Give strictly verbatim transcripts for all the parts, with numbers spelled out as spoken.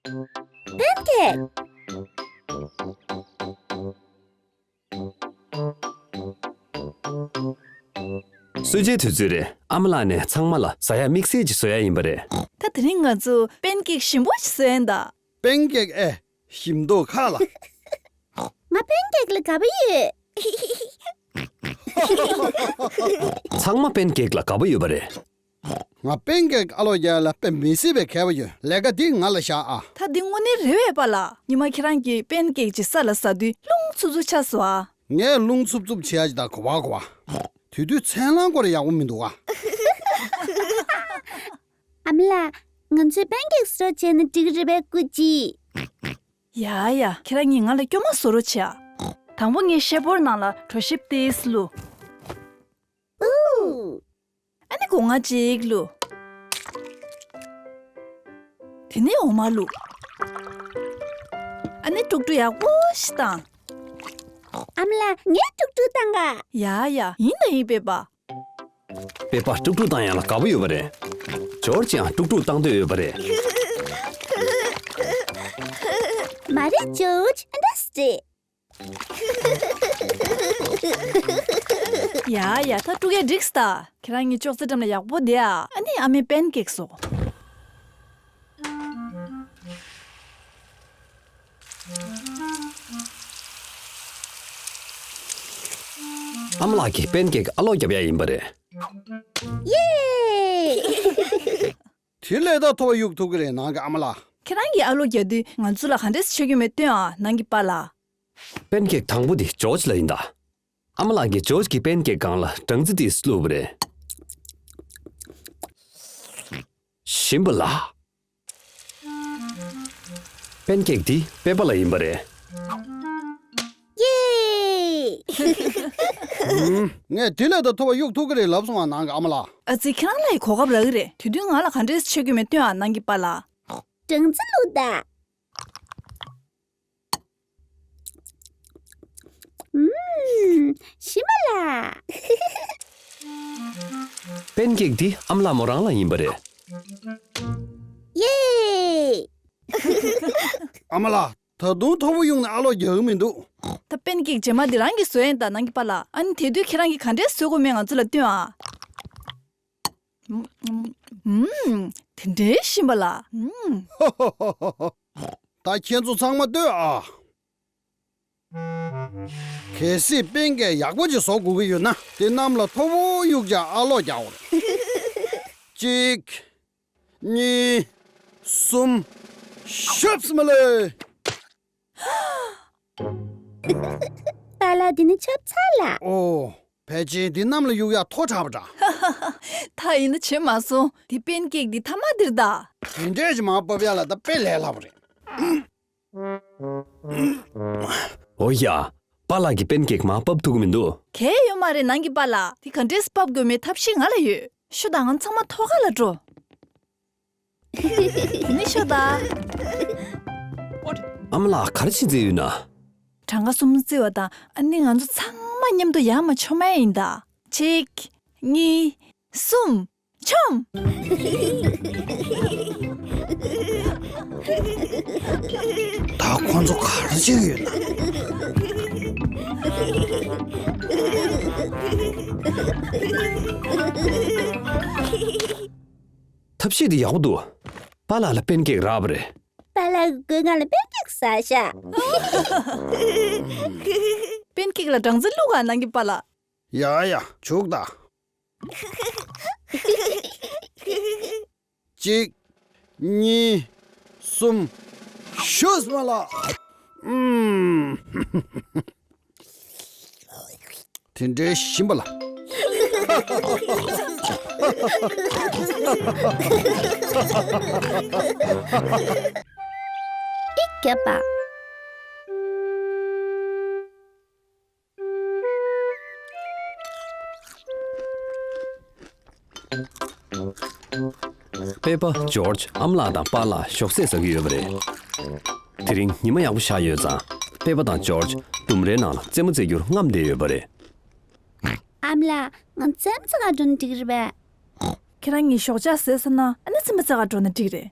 པན་ཀེག། གསོལ་ཇའི་དུས་ཚོད་རེད། ཨ་མ་ལགས་ནས་ཚང་མ་ལ་ཟ་ཡག་དམིགས་བསལ་ཅིག་བཟོ་ཡག་ཡིན་པ་རེད། ད་དེ་རིང་ང་ཚོ་པན་ཀེག་ཞིམ་པོ་ཞིག་བཟོ་ཡིན་ད། པན་ཀེག་ཨེ། ཞིམ་མདོག་ཁ་ལ། ང་པན་ཀེག་ལ་དགའ་པོ་ཡོད། ཚང་མ་པན་ཀེག་ལ་དགའ་པོ་ཡོད་པ་རེད། ང་པན་ཀེག་ཨ་ལོ་རྒྱག་ལ་དཔེ་མི་སྲིད་པའི་མཁས་པོ་ཡོད། ལས་ཀ་འདི་ང་ལ་བཞག་ཨ། ད་འདི་དངོས་གནས་རེད་པས་པཱ་ལགས། ཉི་མ་ཁྱེད་རང་གིས་པན་ཀེག་ཅིག་ས་ལ་ཟ་དུས་རླུང་འཚུབ་འཚུབ་ཆགས་སོང་ཨ། ངས་རླུང་འཚུབ་འཚུབ་བྱེད་ཡ་ཅིག་ད་གོ་བ་གོ་བ། དེ་དུས་མཚན་ལམ་སྐོར་ཡག་པོ་མི་འདུག་ཨ། ཨ་མ་ལགས། ང་ཚོས་པན་ཀེག་བཟོ་རོགས་བྱས་ན་འགྲིག་གི་རེད་པས་སྐུ་མཁྱེན། ཡ་ཡ། ཁྱེད་རང་གཉིས་ང་ལ་སྐྱོ་མ་བཟོ་རོགས་བྱེད་ཨ། དང་པོ་ངས་ཤེལ་ཕོར་ནང་ལ་གྲོ་ཞིབ་ཏོག་ཙམ་བླུགས། ཨུ། ཨ་ནི་སྒོ་ང་གཅིག་བླུགས། དེ་ནས་འོ་མ་བླུགས། ཨ་ནི་དཀྲུག་དཀྲུག་ཡག་པོ་ཞིག་བཏང་། ཨ་མ་ལགས། ངས་དཀྲུག་དཀྲུག་བཏང་ག། ཡ་ཡ། ཡིན་ད་ཡིན་པས་པཱ། པེ་པཱ་དཀྲུག་དཀྲུག་བཏང་ཡག་ལ་དགའ་པོ་ཡོད་པ་རེད། ཇོར་ཇིའང་དཀྲུག་དཀྲུག་བཏང་འདོད་ཡོད་པ་རེད། མ་རེད་ཇོར་ཇི། ཨ་འདྲ་སེ་རེད། ཡ་ཡ། ད་དཀྲུག་ཡག་འགྲིག་སོང་ད། ཁྱེད་རང་གཉིས་ཅོག་ཙེ་འགྲམ་ལ་ཡག་པོ་བསྡད་ཨ། ཨ་ནི་ཨ་མས་པན་ཀེག་བཟོ། ཨ་མ་ལགས་ཀྱིས་པན་ཀེག་ཨ་ལོག་རྒྱབ་ཡག་ཡིན་པ་རེད། ཡེ། དེ་ལས་ད་ཐོ་བ་གཡུག་ཐུབ་ཀྱི་རེད་ནང་གི་ཨ་མ་ལགས། ཁྱེད་རང་གིས་ཨ་ལོག་རྒྱག་དུས་ང་ཚོ་ལ་ག་འདྲས་བྱེད་ཀྱི་མེད་སྟོན་ཨ། ནང་གི་པཱ་ལགས། པན་ཀེག་དང་པོ་དེ་ཇོར་ཇི་ལ་ཡིན་ད། ཨ་མ་ལགས་ཀྱིས་ཇོར་ཇི་གི་པན་ཀེག་སྒང་ལ་སྦྲང་རྩི་ཏོག་ཙམ་བླུགས་པ་རེད། ཞིམ་པ་ལ། པན་ཀེག་འདི་པེ་པཱ་ལ་ཡིན་པ་རེད། ཡེ། ངས་དེ་ལས་ད་ཐོ་བ་གཡུག་ཐུབ་ཀྱི་རེད་ལབ་སོང་ང་ནང་གི་ཨ་མ་ལགས། ཨ་ཙི། ཁྱེད་རང་ལ་ཡི་གོ་སྐབས་རག་གི་རེད། དེ་དུས་ང་ལ་ག་འདྲས་བྱེད་ཀྱི་མེད་སྟོན་ཨ། ནང་གི་པཱ་ལགས། སྦྲང་རྩི་བླུགས་ད། ཨུམ། ཞིམ་པ་ལ། པན་ཀེག་འདི་ཨ་མ་ལགས་མོ་རང་ལ་ཡིན་པ་རེད། ཡེ། ཨ་མ་ལགས། ད་དུང་ཐོ་བ་གཡུག་ནས་ཨ་ལོག་རྒྱག་གི་མི་འདུག་ད་པན་ཀེག་རྗེས་མ་འདི་རང་གིས་བཟོ་ཡིན་ད་ནང་གི་པཱ་ལགས། ཨ་ནི་དེ་དུས་ཁྱེད་རང་གིས་ག་འདྲས་བཟོ་དགོས་མེད་ང་ཚོ་ལ་སྟོན་ཨ། ཨུམ། དེ་འདྲའི་ཞིམ་པ་ལ། ཨུམ། ད་ཁྱེད་ཚོ་ཚང་མ་ལྟོས་ཨ། གལ་སྲིད་པན་ཀེག་ཡག་པོ་ཅིག་བཟོ་དགོས་ཀྱི་ཡོད་ན་དེ་གནམ་ལ་ཐོ་བ་གཡུག་བྱས་ཨ་ལོག་རྒྱག་དགོས་རེད། གཅིག་གཉིས། གསུམ། ཤོབ་སི་མ་ལེ། པཱ་ལགས། འདི་ནི་ཆབ་ཚ་ལ། ཨོ། ཕལ་ཆེར་འདི་གནམ་ལ་གཡུག་ཡག་མཐོ་དྲགས་པ་འདྲ། ད་ཡིན་ན་བྱེད་མ་སོང་། འདི་པན་ཀེག་འདི་ཐ་མ་འདིར་གདའ། དེ་འདྲས་ཀྱི་མར་ཕབ་ཡག་ལ་ད་དཔེ་ལས་སླ་པོ་རེད། ཨོ་ཡ། པཱ་ལགས་ཀྱིས་པན་ཀེག་མར་ཕབ་ཐུབ་ཀྱི་མི་འདུག་གལ་ཡོད་མ་རེད་ནང་གི་པཱ་ལགས། འདི་ག་འདྲས་ཕབ་དགོས་མེད་ཐབས་ཤེས་ང་ལ་ཡོད། ཤོག་ད་ང་ཚང་མ་ཐོག་ཁ་ལ་འགྲོ། དེ་ནས་ཤོག་ད། ཨ་མ་ལགས་ག་རེ་བྱེད་རྩིས་ཡོད་ན། གྲངས་ཀ་གསུམ་རྩི་བ་དང་ཨ་ནི་ང་ཚོ་ཚང་མ་མཉམ་དུ་ཡར་མར་མཆོང་མ་ཡིན་ད། གཅིག་གཉིས། གསུམ། མཆོང་། ད་ཁོ་ཚོ་ག་རེ་བྱེད་ཀྱི་ཡོད་ན། ཐབས་ཤེས་འདི་ཡག་པོ་འདུག་པཱ་ལགས་ལ་པན་ཀེག་རག་པ་རེད། པཱ་ལགས་ཀྱིས་སྒོ་ང་ལ་པན་ཀེག་ཟ་ཤག་པན་ཀེག་ལ་སྦྲང་རྩི་བླུགས་ག་ནང་གི་པཱ་ལགས། ཡ་ཡ། བྱུག་ད། གཅིག་གཉིས། གསུམ། ཤོབ་སི་མ་ལེ། ཨུམ། དེ་འདྲའི་ཞིམ་པ་ལ། ཨི་སྐྱབས་པ། པེ་པཱ། ཇོར་ཇི། ཨ་མ་ལགས་དང་པཱ་ལགས་ཞོགས་ཟས་ཟ་གི་ཡོད་པ་རེད། དེ་རིང་ཉི་མ་ཡག་པོ་ཤར་ཡོད་ཙང་པེ་པཱ་དང་ཇོར་ཇི་ལྡུམ་རའི་ནང་ལ་རྩེད་མོ་རྩེ་རྒྱུར་རྔམ་བསྡད་ཡོད་པ་རེད། ཨ་མ་ལགས། ང་རྩེད་མོ་རྩེ་ག་འགྲོ་ན་འགྲིག་གི་རེད་པས། ཁྱེད་རང་གཉིས་ཞོགས་ཇ་ཟས་ཚར་ན་ཨ་ནི་རྩེད་མོ་རྩེ་ག་འགྲོ་ན་འགྲིག་རེད།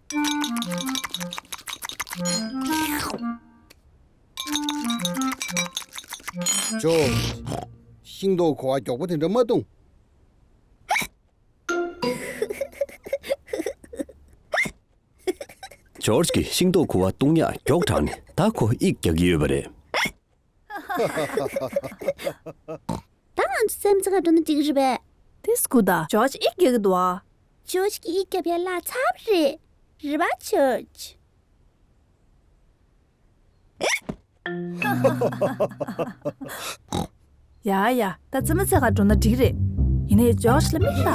ཇོ། ཤིང་ཏོག་ཁུ་བ་མགྱོགས་པོ་དེ་འདྲ་མ་བཏུང་། ཇོརྗ་གིས་ཤིང་ཏོག་ཁུ་བ་བཏུང་ཡག་མགྱོགས་དྲགས་ནས་ད་ཁོ་དབྱིག་རྒྱག་གི་ཡོད་པ་རེད། ད་ང་ཚོ་རྩེད་མོ་རྩེ་ག་འགྲོ་ན་འགྲིག་གི་རེད་པས། དེ་སྐུ་ད་ཇོརྗ་དབྱིག་རྒྱག་གི་འདུག་ཨ། ཇོརྗ་གིས་དབྱིག་རྒྱབ་ཡ་ལ་ཚར་བ་རེད། རེད་པ་ཇོརྗ། ཡ་ཡ། ད་རྩེད་མོ་རྩེ་ག་འགྲོ་ན་འགྲིག་རེད། ཡིན་ནའི་ཇོརྗ་ལ་མིག་ལྟ།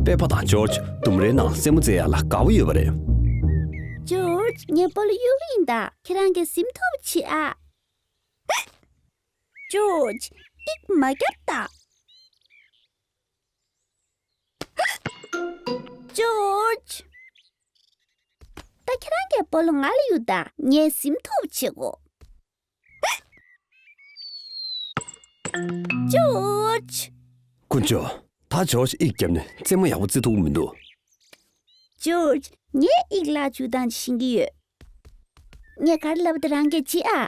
པེ་པ་དང་ཇོརྗ་ལྡུམ་རའི་ནང་རྩེད་མོ་རྩེ་ཡ་ལ་དགའ་པོ་ཡོད་པ་རེད། ཇོརྗ་ངའི་སྤོ་ལོ་གཡུག་གི་ཡིན་ད། ཁྱེད་རང་གིས་ཟིན་ཐུབ་བྱེད་ཨ། ཇོརྗ་དབྱིག་མ་རྒྱབ་ད། ཇོརྗ། ད་ཁྱེད་རང་གིས་སྤོ་ལོ་ང་ལ་གཡུག་ད། ངས་ཟིན་ཐུབ་བྱེད་དགོས། ཇོརྗ། དཀོན་མཆོག་ད་ཇོརྗ་དབྱིག་བརྒྱབ་ནས་རྩེད་མོ་ཡག་པོ་རྩེ་ཐུབ་ཀྱི་མི་འདུག་ཇོརྗ། ངས་དབྱིག་ལག་འཇུ་སྟངས་ཤེས་ཀྱི་ཡོད། ངས་ག་རེ་ལབ་པ་དེ་རང་གིས་བྱེད་ཨ།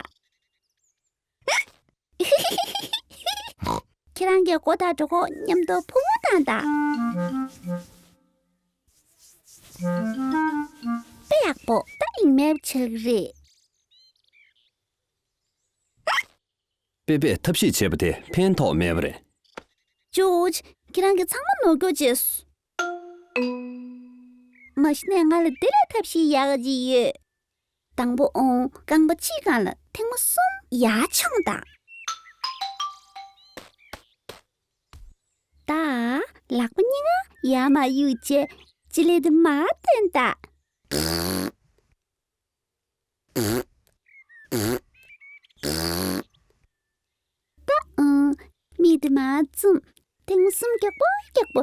ཁྱེད་རང་གིས་སྒོ་དང་གྲོད་ཁོག་མཉམ་དུ་ཕུང་བོ་བཏང་དང་། དཔེ་ཡག་པོ། ད་དབྱིག་མེད་པ་ཆགས་ཀྱི་རེད། པེ་པས་ཐབས་ཤེས་བྱས་པ་དེ་ཕན་ཐོགས་མེད་པ་རེད། ཇོརྗ། ཁྱེད་རང་གིས་ཚང་མ་ནོར་སྐྱོར་བྱས་སོང་། མ་གཞི་ནས་ང་ལ་འདི་ལས་ཐབས་ཤེས་ཡག་ག་ཅིག་ཡོད། དང་པོ་ཨོང་རྐང་པ་གཅིག་སྒང་ལ་ཐེངས་མ་གསུམ་ཡར་མཆོངས་དང་། ད་ལག་པ་གཉིས་ཀ་ཡར་མར་གཡུག་བྱས་ལྕེ་ལེབ་དེ་མར་བཏོན་དང་། ད་ཨང་། མིག་དེ་མར་བཙུམ། ཐེངས་གསུམ་རྒྱག་པོ་རྒྱག་པོ།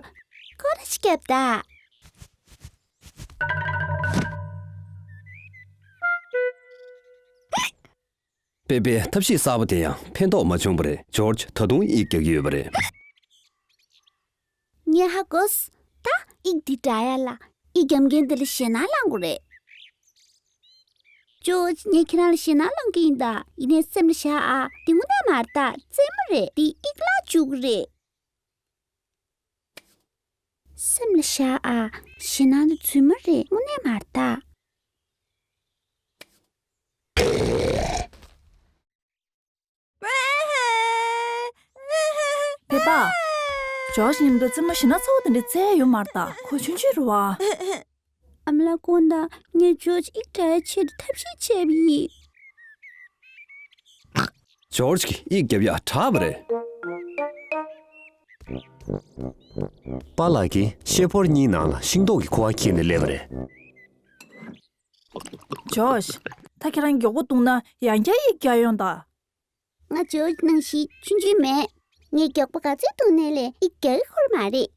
སྐོར་ར་ཞིག་རྒྱབ་ད། པེ་པེ་ཐབས་ཤེས་གསར་པ་དེ་ཡང་ཕན་ཐོགས་མ་བྱུང་བ་རེད། ཇོརྗ་ད་དུང་དབྱིག་རྒྱག་གི་ཡོད་པ་རེད། ངས་ཧ་གོ་སོང་། ད་དབྱིག་འདི་འདྲ་ཡ་ལ་དབྱིག་རྒྱབ་མཁན་དེ་ལ་ཞེད་སྣང་ལངས་དགོས་རེད། ཇོརྗ། ངས་ཁྱེད་རང་ལ་ཞེད་སྣང་ལངས་ཀྱི་ཡིན་ད། ཡིན་ནའི་སེམས་ལ་བཞག་ཨ། འདི་དངོས་གནས་མ་རེད་ད། རྩེད་མོ་རེད། འདི་དབྱིག་ལག་འཇུ་གི་རེད། སེམས་ལ་བཞག་ཨ། ཞེད་སྣང་དེ་རྫུན་མ་རེད། དངོས་གནས་མ་རེད་ད། པེ་པ། ཇོརྗ་མཉམ་དུ་རྩེད་མོ་ཞེ་དྲག་ཚ་པོ་དེ་འདྲ་རྩེ་ཡ་ཡོད་མ་རེད་ད། ཁོ་ཆུང་ཆུང་རེད་པ། ཨ་མ་ལགས་དགོངས་དག་ངས་ཇོརྗ་དབྱིག་འདྲ་ཡ་ཆེད་དུ་ཐབས་ཤེས་བྱས་པ་ཡིན། ཇོརྗ་གིས་དབྱིག་རྒྱབ་ཡག་དྲག་པ་རེད། པཱ་ལགས་ཀྱིས་ཤེལ་ཕོར་གཉིས་ནང་ལ་ཤིང་ཏོག་གི་ཁུ་བ་འཁྱེར་ནས་སླེབས་པ་རེད། ཇོརྗ། ད་ཁྱེད་རང་མགྱོགས་པོ་བཏུང་ན་ཡང་བསྐྱར་དབྱིག་རྒྱག་ཡོང་ད། ང་ཇོརྗ་ནང་བཞིན་ཆུང་ཆུང་མེད། ངས་མགྱོགས་པོ་ག་ཚོད་བཏུང་ནའི་ལས་དབྱིག་རྒྱག་གི་ཁོ་རང་མ་རེད།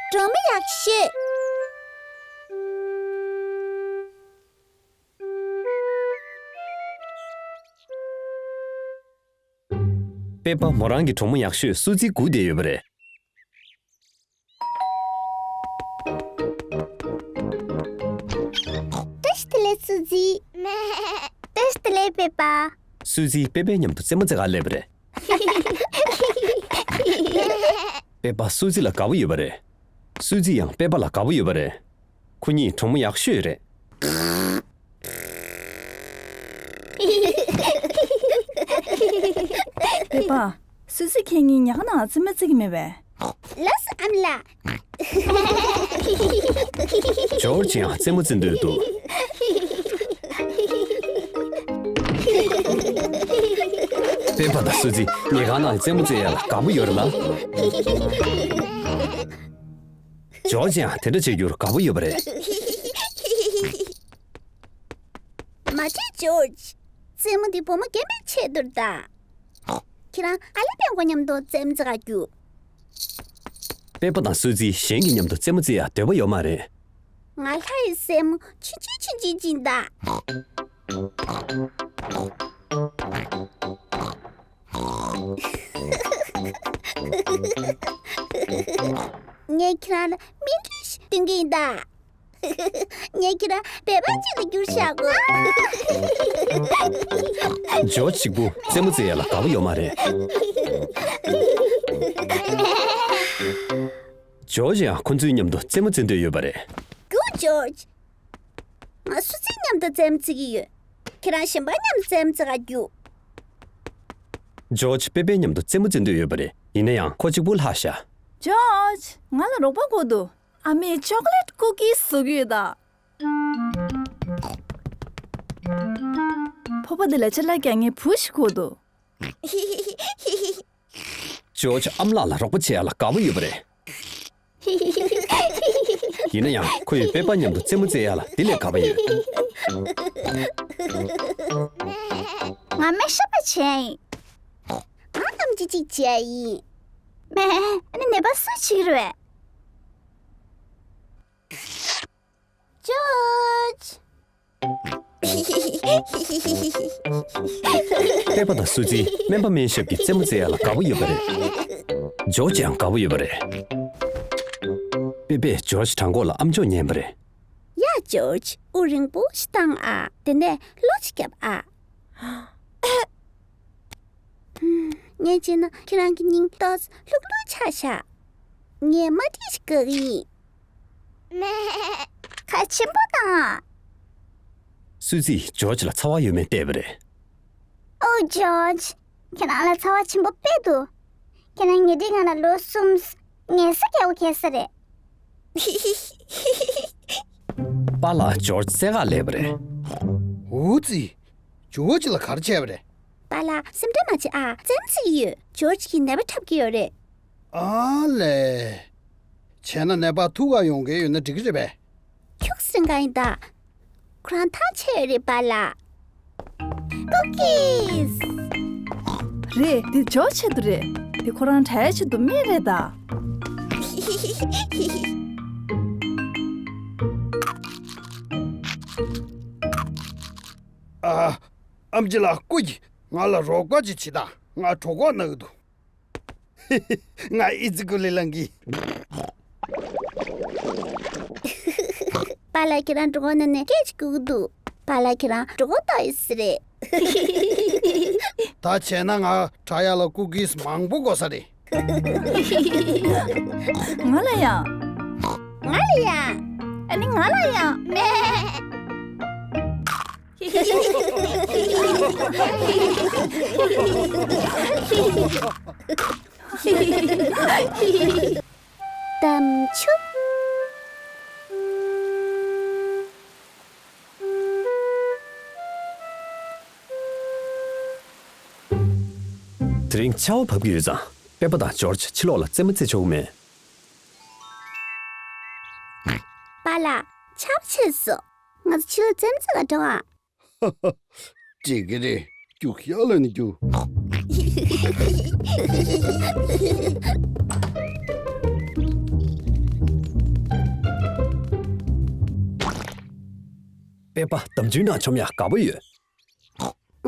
སྒྲོལ་མ་ཡག་ཤོས། པེ་པ་མོ་རང་གི་གྲོགས་མོ་ཡག་ཤོས་སུ་ཛི་སྒུག་བསྡད་ཡོད་པ་རེད། བཀྲ་ཤིས་བདེ་ལེགས་སུ་ཛི། བཀྲ་ཤིས་བདེ་ལེགས་པེ་པ། སུ་ཛི་པེ་པའི་མཉམ་དུ་རྩེད་མོ་རྩེ་གར་སླེབས་པ་རེད། པེ་པ་སུ་ཛི་ལ་དགའ་པོ་ཡོད་པ་རེད། སུ་ཛི་ཡང་པེ་པ་ལ་དགའ་པོ་ཡོད་པ་རེད། ཁོ་གཉིས་གྲོགས་མོ་ཡག་ཤོས་རེད། པེ་པ། སུ་ཛི་ཁྱེད་གཉིས་ཉལ་ཁང་ནང་རྩེད་མོ་རྩེ་གི་མེད་པས། ལགས་སོ་ཨ་མ་ལགས། ཇོརྗ་ཡང་རྩེད་མོ་རྩེ་འདོད་འདུག་པེ་པ་དང་སུ་ཛི་ཉལ་ཁང་ནང་རྩེད་མོ་རྩེ་ཡ་ལ་དགའ་པོ་ཡོད་རེད་ལ། ཇོ་ཇི་ཡང་དེ་འདྲ་བྱེད་རྒྱུར་དགའ་པོ་ཡོད་པ་རེད། མ་བྱེད་ཇོ་ཇི། རྩེད་མོ་འདི་བུ་མོ་རྒན་པའི་ཆེད་དུ་རེད་ད། ཁྱེད་རང་ཨ་ལེ་པད་མགོ་མཉམ་དུ་རྩེད་མོ་རྩེ་ག་རྒྱུགས། པད་པ་དང་སུ་ཙི་གཞན་གྱི་མཉམ་དུ་རྩེད་མོ་རྩེ་ཡ་འདོད་པ་ཡོད་མ་རེད། ང་ལྷ་ཡི་སྲས་མོ་ཆུང་ཆུང་ཆུང་ཆུང་ཅིག་ད། ངས་ཁྱེད་རང་ལ་སྨན་ཁྲིད་ཞིག་སྟོན་གྱི་ཡིན་ད། ངས་ཁྱེད་རང་སྦལ་པ་ཅིག་ལ་འགྱུར་བཞག་གོ། ཇོ་ཇི་གཅིག་པུ་རྩེད་མོ་རྩེ་ཡ་ལ་དགའ་པོ་ཡོད་མ་རེད། ཇོ་ཇི་ཡང་ཁོ་ཚོའི་མཉམ་དུ་རྩེད་མོ་རྩེ་འདོད་ཡོད་པ་རེད། རྒྱུགས་ཇོ་ཇི། ང་སུ་ཙི་མཉམ་དུ་རྩེད་མོ་རྩེ་གི་ཡོད། ཁྱེད་རང་གཞན་པ་མཉམ་དུ་རྩེད་མོ་རྩེ་ག་རྒྱུགས། ཇོ་ཇི་པེ་པེ་མཉམ་དུ་རྩེད་མོ་རྩེ་འདོད་ཡོད་པ་རེད། ཡིན་ན་ཡང་ཁོ་གཅིག་པུ་ལྷག་ཤག་ཇོ་ཇི། ང་ལ་རོགས་པ་དགོས་འདུག་ཨ་མས་ཅོག་ལེ་ཊི་ཀུ་ཀིས་བཟོ་གི་ཡོད་ད། ཕོར་པ་འདི་ལ་ཅ་ལག་རྒྱག་མཁན་བུ་ཞིག་དགོས་འདུག་ཇོ་ཇི་ཨ་མ་ལགས་ལ་རོགས་པ་བྱེད་ཡ་ལ་དགའ་པོ་ཡོད་པ་རེད། ཡིན་ན་ཡང་ཁོ་ཡིས་པེ་པ་མཉམ་དུ་རྩེད་མོ་རྩེ་ཡ་ལ་དེ་ལས་དགའ་པོ་ཡོད། ང་སྨན་ཞབས་པ་བྱས་ཡིན། ང་ཨེམ་ཆི་གཅིག་བྱས་ཡིན། མེ། ཨ་ནི་ནད་པ་སུ་བྱེད་ཀྱི་རེད། ཇོ་ཇི། པེ་པ་དང་སུ་ཙི་སྨན་པ་སྨན་ཞབས་ཀྱི་རྩེད་མོ་རྩེ་ཡ་ལ་དགའ་པོ་ཡོད་པ་རེད། ཇོ་ཇི་ཡང་དགའ་པོ་ཡོད་པ་རེད། པེ་པས་ཇོ་ཇི་བྲང་ཁོག་ལ་ཨམ་ཅོག་ཉན་པ་རེད། ཡ་ཇོ་ཇི། དབུགས་རིང་པོ་ཞིག་བཏང་ཨ། དེ་ནས་གློ་ཅིག་བརྒྱབ་ཨ། ངས་བྱས་ན་ཁྱེད་རང་གི་སྙིང་ཏོག་ཙམ་ལྷུག་ལྷུག་ཆགས་ཤག་ངས་མ་ཏིས་ཞིག་བཀག་གི་ཡིན། ཁ་ཆེན་པོ་བཏང་ཨ། སུ་ཙིས་ཇོ་ཇི་ལ་ཚ་བ་ཡོད་མེད་བལྟས་པ་རེད། ཨོ་ཇོ་ཇི། ཁྱེད་རང་ལ་ཚ་བ་ཆེན་པོ་དཔེ་འདུག་ཁྱེད་རང་ཉེ་འབྲེལ་ང་ལ་ལོ་གསུམ། ཉལ་ས་རྒྱག་པ་གལ་ས་རེད། པཱ་ལགས་ཇོ་ཇི་བཙལ་ག་སླེབས་པ་རེད། འུ་ཙི། ཇོ་ཇི་ལ་ག་རེ་བྱས་པ་རེད། པཱ་ལགས་སེམས་ཁྲལ་མ་བྱེད་ཨ། རྩེད་མོ་རྩེ་གི་ཡོད། ཇོ་ཇི་གིས་ནད་པ་འཁྲབ་ཀྱི་ཡོད་རེད། ཨ་ལས། བྱས་ན་ནད་པ་ཐུག་ག་ཡོང་མཁན་ཡོད་ན་འགྲིག་གི་རེད་པས། ཁྱུག་སེང་ག་ཡིན་ད། ཁོ་རང་ཐག་ཆད་ཡོད་རེད་པཱ་ལགས། ཀུ་ཀིས། རེད། འདི་ཇོ་ཆེད་དུ་རེད། འདི་ཁོ་རང་དྲའི་ཆེད་དུ་སྨན་རེད་ད། ཨ། ཨམ་ཆི་ལགས་སྐུ་མཁྱེན། ང་ལ་རོགས་པ་ཅིག་བྱེད་དང་། ང་གྲོད་ཁོག་ན་གི་འདུག་ང་ཨི་ཙི་ཀུ་ལི་ལང་གི། པཱ་ལགས་ཁྱེད་རང་གྲོད་ཁོག་ན་ནས་སྐད་ཅིག་ལྐུག་གི་འདུག་པཱ་ལགས་ཁྱེད་རང་གྲོད་ཁོག་ལྟོགས་ཡོད་ས་རེད། ད་བྱས་ན་ང་དྲ་ཡག་ལ་ཀུ་ཀིས་མང་པོ་དགོས་ས་རེད། ང་ལ་ཡང་། ང་ལ་ཡང་། ཨ་ནི་ང་ལ་ཡང་། མེ། དམ་ཆུ། དེ་རིང་ཆར་པ་བབས་ཀྱི་ཡོད་ཙང་པེ་པ་དང་ཇོར་ཇི་ཕྱི་ལོགས་ལ་རྩེད་མོ་རྩེ་ཆོག་གི་མེད། པཱ་ལགས། ཆར་པ་ཆད་སོང་། ང་ཚོ་ཕྱི་ལོགས་རྩེད་མོ་རྩེ་ག་འགྲོ་ཨ། འགྲིག་གི་རེད། རྒྱུགས་ཤར་ལ་ནི་རྒྱུགས། པེ་པ་འདམ་ཆུའི་ནང་མཆོང་ཡག་དགའ་པོ་ཡོད།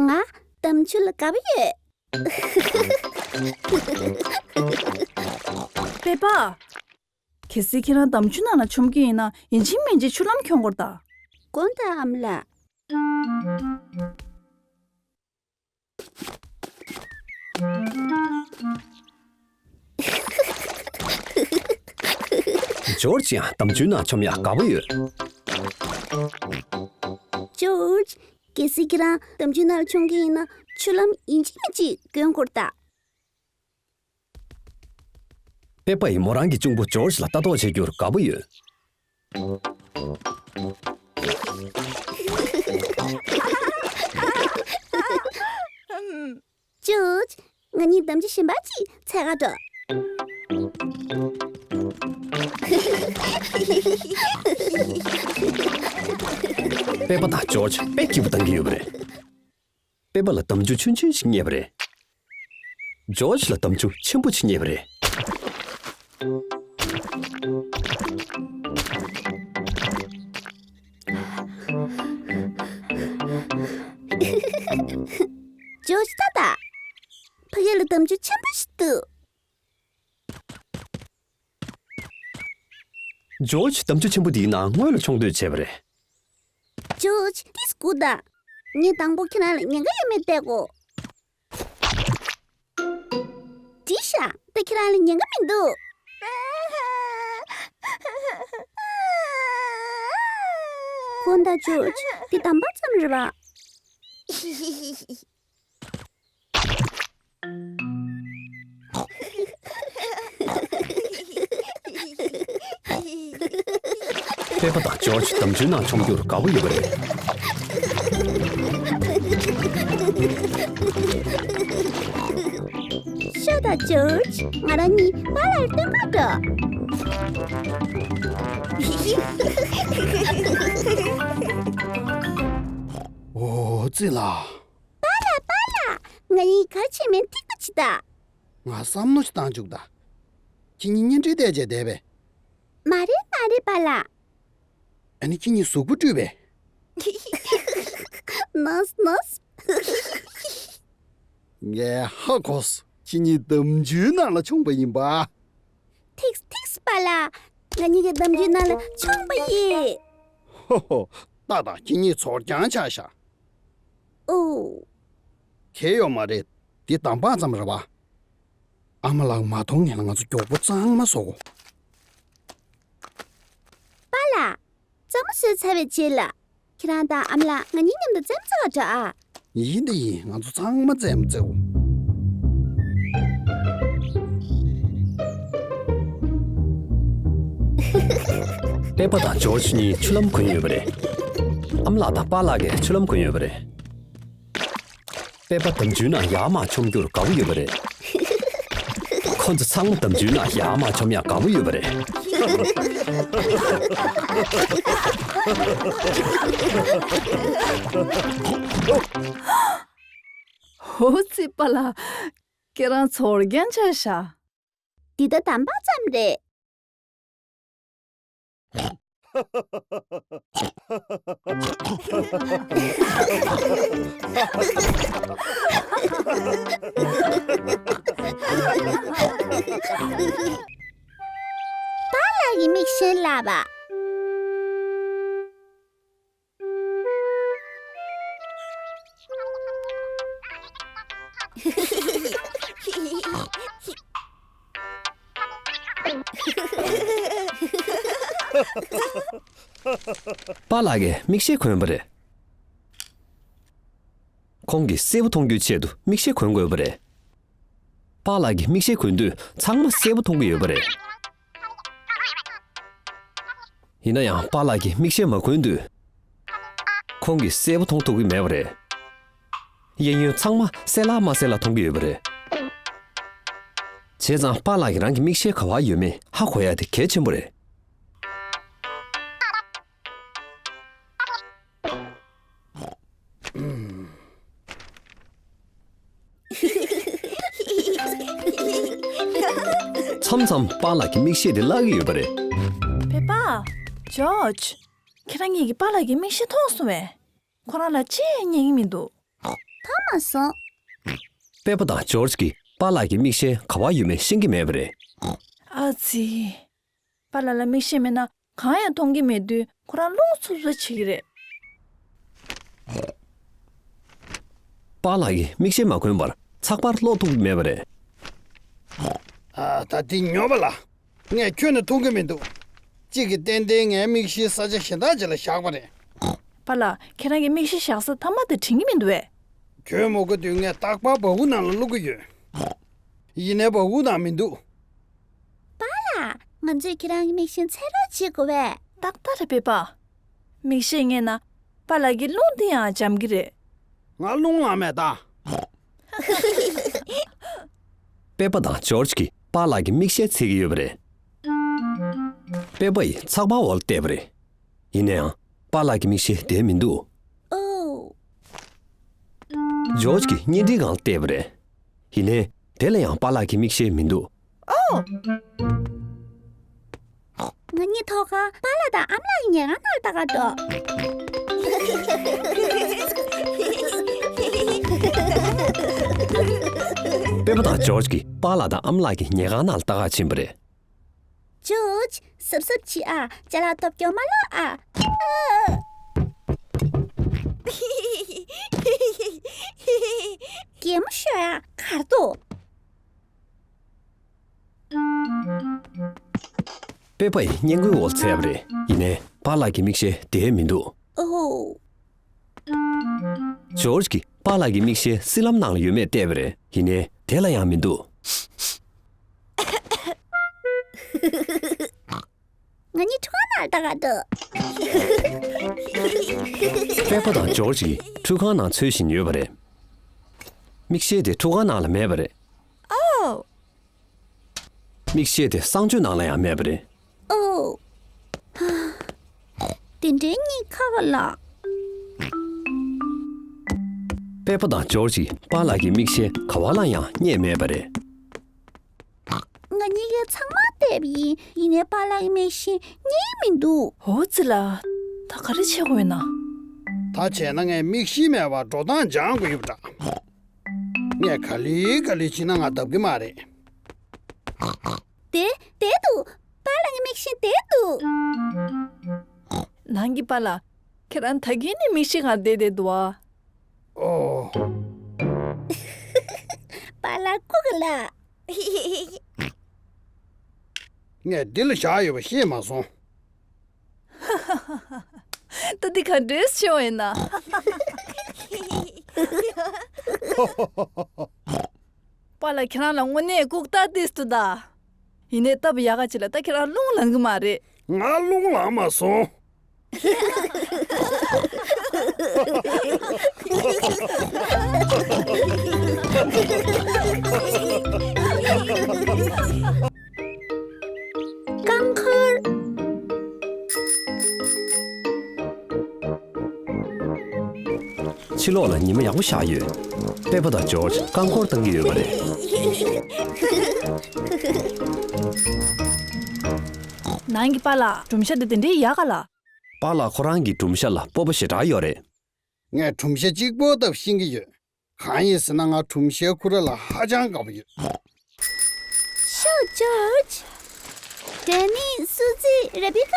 ང་འདམ་ཆུ་ལ་དགའ་པོ་ཡོད། པེ་པ། གལ་སྲིད་ཁྱེད་རང་འདམ་ཆུ་ནང་ལ་མཆོང་གི་ཡིན་ན་ཡིན་གཅིག་མིན་གཅིག་ཆུ་ལྷམ་གྱོན་དགོས་རེད་ད། དགོངས་དག་ཨ་མ་ལགས། ཇོར་ཇི་ཡང་འདམ་ཆུའི་ནང་མཆོང་ཡག་དགའ་པོ་ཡོད། ཇོར་ཇི། གལ་སྲིད་ཁྱེད་རང་འདམ་ཆུའི་ནང་ལ་མཆོང་གི་ཡིན་ན་ཆུ་ལྷམ་ཡིན་གཅིག་མིན་གཅིག་གྱོན་དགོས་རེད་ད། པེ་པ་ཡིས་མོ་རང་གི་གཅུང་པོ་ཇོར་ཇི་ལ་ལྟ་རྟོག་བྱེད་རྒྱུར་དགའ་པོ་ཡོད། ཇོར་ཇི། ང་གཉིས་འདམ་ཆུ་གཞན་པ་ཅིག་འཚོལ་ག་འགྲོ། པེ་པ་དང་ཇོརྗ་དཔེ་སྐྱིད་པོ་བཏང་གི་ཡོད་པ་རེད། པེ་པ་ལ་འདམ་ཆུ་ཆུང་ཆུང་ཞིག་རྙེད་པ་རེད། ཇོརྗ་ལ་འདམ་ཆུ་ཆེན་པོ་ཞིག་རྙེད་པ་རེད། ཇོརྗ་ད་ད། ཕ་གི་ལ་འདམ་ཆུ་ཆེན་པོ་ཞིག་འདུག་ཇོརྗ་འདམ་ཆུ་ཆེན་པོ་འདིའི་ནང་སྔོན་ལ་མཆོང་འདོད་བྱས་པ་རེད། ཇོརྗ་ཏིས་སྒུག་དང་། ངས་དང་པོ་ཁྱེད་རང་ལ་ཉེན་ཁ་ཡོད་མེད་བལྟ་དགོས། འགྲིག་ཤག་ད་ཁྱེད་རང་ལ་ཉེན་ཁ་མི་འདུག་ཁོང་དང་ཇོརྗ་འདི་དམ་པ་ཙམ་རེད་པ། པེ་པ་དང་ཇོརྗ་འདམ་ཆུའི་ནང་མཆོང་རྒྱུར་དགའ་པོ་ཡོད་པ་རེད། ཤོག་དང་ཇོརྗ། ང་རང་གཉིས་པཱ་ལགས་སྟོན་གར་འགྲོ། འོ་ཙི་ལ། པཱ་ལགས། པཱ་ལགས། ང་གཉིས་གར་ཕྱིན་མིན་ཐིག་པ་ཅིག་ད། ང་བསམ་མནོ་ཞིག་བཏང་བཅུག་ད། ཁྱེད་གཉིས་གཉེན་འཕྲད་བལྟས་བྱས་བསྡད་པས། མ་རེད་མ་རེད་པཱ་ལགས། ཨ་ནི་ཁྱེད་གཉིས་གཟུགས་པོ་བཀྲུས་པས། ནོས་ནོས། ངས་ཧ་གོ་སོང་། ཁྱེད་གཉིས་འདམ་ཆུའི་ནང་ལ་མཆོངས་པ་ཡིན་པ། ཐིགས་ཐིགས་པཱ་ལགས། ང་གཉིས་ཀྱིས་འདམ་ཆུའི་ནང་ལ་མཆོངས་པ་ཡིན། ཧོ་ཧོ། ཏག་ཏག་ཁྱེད་གཉིས་ཚོར་རྐྱང་ཆགས་ཤག་ཨོ། གལ་ཡོད་མ་རེད། འདི་དམ་པ་ཙམ་རེད་པ། ཨ་མ་ལགས་མ་མཐོང་ངེས་ལ་ང་ཚོ་མགྱོགས་པོ་གཙང་མ་བཟོ་དགོས། པཱ་ལགས། གཙང་མ་བཟོས་ཚར་བའི་རྗེས་ལ། ཁྱེད་རང་དང་ཨ་མ་ལགས་ང་གཉིས་མཉམ་དུ་རྩེད་མོ་རྩེ་ག་འགྲོ་ཨ། ཡིན་དེ་ཡིན། ང་ཚོ་ཚང་མ་རྩེད་མོ་རྩེའོ། པེ་པ་དང་ཇོརྗ་གཉིས་ཆུ་ལམ་གོན་ཡོད་པ་རེད། ཨ་མ་ལགས་དང་པཱ་ལགས་ཀྱིས་ཆུ་ལམ་གོན་ཡོད་པ་རེད། པེ་པ་འདམ་ཆུའི་ནང་ཡར་མར་མཆོང་རྒྱུར་དགའ་པོ་ཡོད་པ་རེད། ཁོ་ཚོ་ཚང་མ་འདམ་ཆུའི་ནང་ཡར་མར་མཆོང་ཡག་དགའ་པོ་ཡོད་པ་རེད། ཧོ་ཙི་པཱ་ལགས། ཁྱེད་རང་ཚོར་རྐྱང་ཆགས་ཤག་འདི་ད་དམ་པ་ཙམ་རེད། པཱ་ལགས་ཀྱི་མིག་ཤེལ་ལགས་པ། པཱ་ལགས་ཀྱིས་མིག་ཤེལ་གོན་པ་རེད། ཁོང་གིས་གསལ་པོ་མཐོང་རྒྱུའི་ཆེད་དུ་མིག་ཤེལ་གོན་དགོས་པ་རེད། པཱ་ལགས་ཀྱིས་མིག་ཤེལ་གོན་དུས་ཚང་མ་གསལ་པོ་མཐོང་གི་ཡོད་པ་རེད། ཡིན་ན་ཡང་པཱ་ལགས་ཀྱིས་མིག་ཤེལ་མ་གོན་དུས། ཁོང་གིས་གསལ་པོ་མཐོང་ཐུབ་ཀྱི་མེད་པ་རེད། གཡས་གཡོན་ཚང་མ་གསལ་ལ་མ་གསལ་ལ་མཐོང་གི་ཡོད་པ་རེད། བྱས་ཙང་པཱ་ལགས་ཀྱིས་རང་གི་མིག་ཤེལ་ག་པར་ཡོད་མེད་ཧ་གོ་ཡ་དེ་གལ་ཆེན་པོ་རེད། མཚམས་མཚམས་པཱ་ལགས་ཀྱི་མིག་ཤེལ་དེ་བརླག་གི་ཡོད་པ་རེད། པེ་པ། ཇོརྗ། ཁྱེད་རང་གཉིས་ཀྱིས་པཱ་ལགས་ཀྱི་མིག་ཤེལ་མཐོང་སོང་བས། ཁོ་རང་ལ་ཅི་ཡང་རྙེད་ཀྱི་མི་འདུག་མཐོང་མ་སོང་། པེ་པ་དང་ཇོརྗ་གིས་པཱ་ལགས་ཀྱི་མིག་ཤེལ་ག་པར་ཡོད་མེད་ཤེས་ཀྱི་མེད་པ་རེད། ཨ་ཙི། པཱ་ལགས་ལ་མིག་ཤེལ་མེད་ན་གང་ཡང་མཐོང་གི་མེད་དུས་ཁོ་རང་རླུང་འཚུབ་འཚུབ་བྱེད་ཀྱི་རེད། པཱ་ལགས་ཀྱིས་མིག་ཤེལ་མ་གོན་པར་ཚགས་པར་ཀློག་ཐུབ་ཀྱི་མེད་པ་རེད། ཨ། ད་འདི་ཉོབ་པ་ལ། ངས་ཁྱོན་ནས་མཐོང་གི་མི་འདུག་གཅིག་གིས་ཏན་ཏན་ངའི་མིག་ཤེལ་ས་ཆ་གཞན་དག་ཅིག་ལ་བཞག་པ་རེད། པཱ་ལགས། ཁྱེད་རང་གི་མིག་ཤེལ་བཞག་ས་མཐའ་མ་དེ་དྲན་གྱི་མི་འདུག་གས། གྱོན་མ་དགོས་དུས་ངས་རྟག་པར་སྦ་ཁུག་ནང་ལ་བླུག་གི་ཡོད། ཡིན་ནའི་སྦ་ཁུག་ནང་མི་འདུག་པཱ་ལགས། ང་ཚོས་ཁྱེད་རང་གི་མིག་ཤེལ་འཚོལ་རོགས་བྱེད་དགོས་པས། ཏག་ཏག་རེད་པེ་པ། མིག་ཤེལ་རྙེད་ན་པཱ་ལགས་ཀྱི་རླུང་དེ་ཡང་འཇམ་གྱི་རེད། ང་རླུང་ལངས་མེད་ད། པེ་པ་དང་ཇོརྗ་གིས་པཱ་ལགས་ཀྱི་མིག་ཤེལ་འཚོལ་གྱི་ཡོད་པ་རེད། པེ་པ་ཡིས་ཚགས་པར་འོག་ལ་བལྟས་པ་རེད། ཡིན་ནའང་། པཱ་ལགས་ཀྱི་མིག་ཤེལ་དེར་མི་འདུག་ཨོ། ཇོརྗ་གིས་བརྙན་འཕྲིན་སྒང་ལ་བལྟས་པ་རེད། ཡིན་ནའི་དེ་ལ་ཡང་པཱ་ལགས་ཀྱི་མིག་ཤེལ་མི་འདུག་ཨོ། ང་གཉིས་ཐོག་ཁར་པཱ་ལགས་དང་ཨ་མ་ལགས་ཀྱི་ཉལ་ཁང་ནང་ལ་ལྟ་ག་འགྲོ། པེ་པ་དང་ཇོརྗ་གིས་པཱ་ལགས་དང་ཨ་མ་ལགས་ཀྱི་ཉལ་ཁང་ནང་ལ་ལྟ་ག་ཕྱིན་པ་རེད། ཇོརྗ། གཟབ་གཟབ་བྱེད་ཨ། ཅ་ལག་ཐོབ་སྐྱོ་མ་ལོག་ཨ། གད་མོ་ཤོར་ཡ། གར་འདུག་པེ་པ་ཡིས་སྔས་མགོའི་འོག་ལ་འཚོལ་བ་རེད། ཡིན་ནའི་པཱ་ལགས་ཀྱི་མིག་ཤེལ་དེར་མི་འདུག་ཨོ། ཇོརྗ་གིས་པཱ་ལགས་ཀྱི་མིག་ཤེལ་སྲིད་ལམ་ནང་ལ་ཡོད་མེད་བལྟས་པ་རེད། ཡིན་ནའི་དེ་ལ་ཡང་མི་འདུག་ང་གཉིས་ཁྲུས་ཁང་ནང་ལ་ལྟ་ག་འགྲོ། པེ་པ་དང་ཇོརྗ་གིས་ཁྲུས་ཁང་ནང་འཚོལ་བཞིན་ཡོད་པ་རེད། མིག་ཤེལ་དེ་ཁྲུས་ཁང་ནང་ལ་མེད་པ་རེད། ཨོ། མིག་ཤེལ་དེ་གསང་སྤྱོད་ནང་ལ་ཡང་མེད་པ་རེད། ཨོ། དེ་འདྲའི་གཉིད་ཁ་ག་ལ། པེ་པ་དང་ཇོརྗ་གིས་པཱ་ལགས་ཀྱི་མིག་ཤེལ་ག་བ་ལ་ཡང་རྙེད་མེད་པ་རེད། ང་གཉིས་ཀས་ཚང་མ་བལྟས་པ་ཡིན། ཡིན་ནའི་པཱ་ལགས་ཀྱི་མིག་ཤེལ་རྙེད་མི་འདུག་འོ་ཙི་ལ། ད་ག་རེ་བྱེད་དགོས་ཡིན་ན། ད་བྱས་ན་ངས་མིག་ཤེལ་མེད་པར་འགྲོ་སྟངས་སྦྱང་དགོས་ཡོད་པ་འདྲ། ངས་ག་ལེ་ག་ལེ་བྱས་ན་ང་བརྡབ་གི་མ་རེད། དེ་དེ་འདུག་པཱ་ལགས་ཀྱི་མིག་ཤེལ་དེ་འདུག་ནང་གི་པཱ་ལགས། ཁྱེད་རང་ད་གིན་ནས་མིག་ཤེལ་སྒང་བསྡད་བསྡད་འདུག་ཨ། ཨོ། པཱ་ལགས་སྐུ་ག་ལ། ངས་འདི་ལ་བཞག་ཡོད་པ་ཤེས་མ་སོང་། ད་འདི་ག་འདྲས་བྱུང་ཡིན་ན། པཱ་ལགས་ཁྱེད་རང་ལ་དངོས་གནས་ལྐུགས་རྟགས་ཏིས་འདུག་ད། ཡིན་ནའི་སྟབས་ཡག་ག་ཅིག་ལ་ད་ཁྱེད་རང་རླུང་ལངས་གི་མ་རེད། ང་རླུང་ལངས་མ་སོང་། རྐང་འཁོར། ཕྱི་ལོགས་ལ་ཉི་མ་ཡག་པོ་ཤར་ཡོད། པེ་པ་དང་ཇོརྗ་རྐང་འཁོར་བཏང་གི་ཡོད་པ་རེད། ནང་གི་པཱ་ལགས་སྒྲུང་བཤད་དེ་དེ་འདྲའི་ཡག་ག་ལ། པཱ་ལགས་ཁོ་རང་གི་སྒྲུང་བཤད་ལ་སྤོབས་པ་ཞེ་དྲག་ཡོད་རེད། ངས་སྒྲུང་བཤད་གཅིག་པོ་ལྟ་བུ་ཤེས་ཀྱི་ཡོད། གང་ཡིན་ཟེར་ན་ང་སྒྲུང་བཤད་ཁོ་རང་ལ་ཧ་ཅང་དགའ་པོ་ཡོད། ཤོག་ཇོརྗ། ཌེ་ནི། སུ་ཛི། རེ་བེ་ཀ་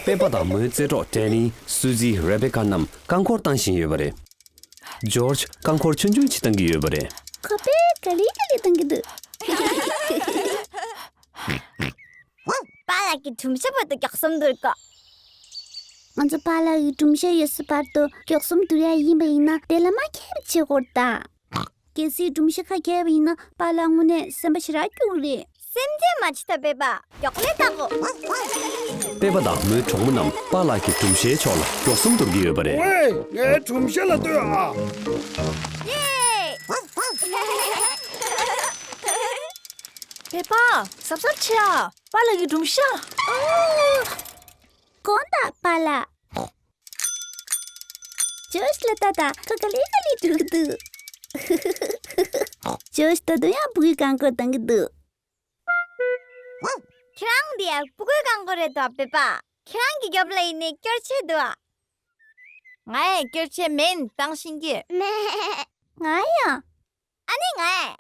པེ་པ་དང་མོའི་རྩེད་གྲོགས་ཌེ་ནི། སུ་ཛི། རེ་བེ་ཀ་རྣམས་རྐང་འཁོར་བཏང་བཞིན་ཡོད་པ་རེད། ཇོརྗ་རྐང་འཁོར་ཆུང་ཆུང་ཅིག་བཏང་གི་ཡོད་པ་རེད། ཁོ་པས་ག་ལེ་ག་ལེ་བཏང་གི་འདུག་པཱ་ལགས་ཀྱི་སྒྲུང་བཤད་བར་དུ་མགྱོགས་གསུམ་བསྡུར་དགོས། ང་ཚོ་པཱ་ལགས་ཀྱི་སྒྲུང་བཤད་ཡོད་སའི་བར་དུ་མགྱོགས་གསུམ་བསྡུར་ཡ་ཡིན་པ་ཡིན་ན་དེ་ལ་མ་མཁས་པ་བྱེད་དགོས་རེད་ད། གལ་སྲིད་སྒྲུང་བཤད་ཁ་མཁས་པ་ཡིན་ན་པཱ་ལགས་དངོས་གནས་སེམས་པ་ཞེ་དྲག་སྐྱོ་གི་རེད། སེམས་ཁྲལ་མ་བྱེད་ད་པེ་པ། མགྱོགས་ལས་བལྟ་གོ། པེ་པ་དང་མོའི་གྲོགས་མོ་རྣམས་པཱ་ལགས་ཀྱི་སྒྲུང་བཤད་ཕྱོགས་ལ་མགྱོགས་གསུམ་བསྡུར་གྱི་ཡོད་པ་རེད། ཝེ། ངའི་སྒྲུང་བཤད་ལ་ལྟོས་ཨ། ཡེ། པེ་པ། གཟབ་གཟབ་བྱེད་ཨ། པཱ་ལགས་ཀྱི་སྒྲུང་བཤད། དགོངས་དག་པཱ་ལགས། ཇོརྗ་ལ་ལྟ་དང་། ཁོ་ག་ལེ་ག་ལེ་འགྲོ་གི་འདུག་ཇོརྗ་ད་དུང་ཡང་སྤུ་གུའི་རྐང་འཁོར་བཏང་གི་འདུག་ཁྱེད་རང་འདི་ཡང་སྤུ་གུའི་རྐང་འཁོར་རེད་དོ་པེ་པ། ཁྱེད་རང་གི་རྒྱབ་ལ་ཡིན་ནའི་སྐྱོར་ཆས་འདུག་ཨ། ང་ཡང་སྐྱོར་ཆས་མེད་བཏང་ཤེས་ཀྱི། ང་ཡང་། ཨ་ནི་ང་།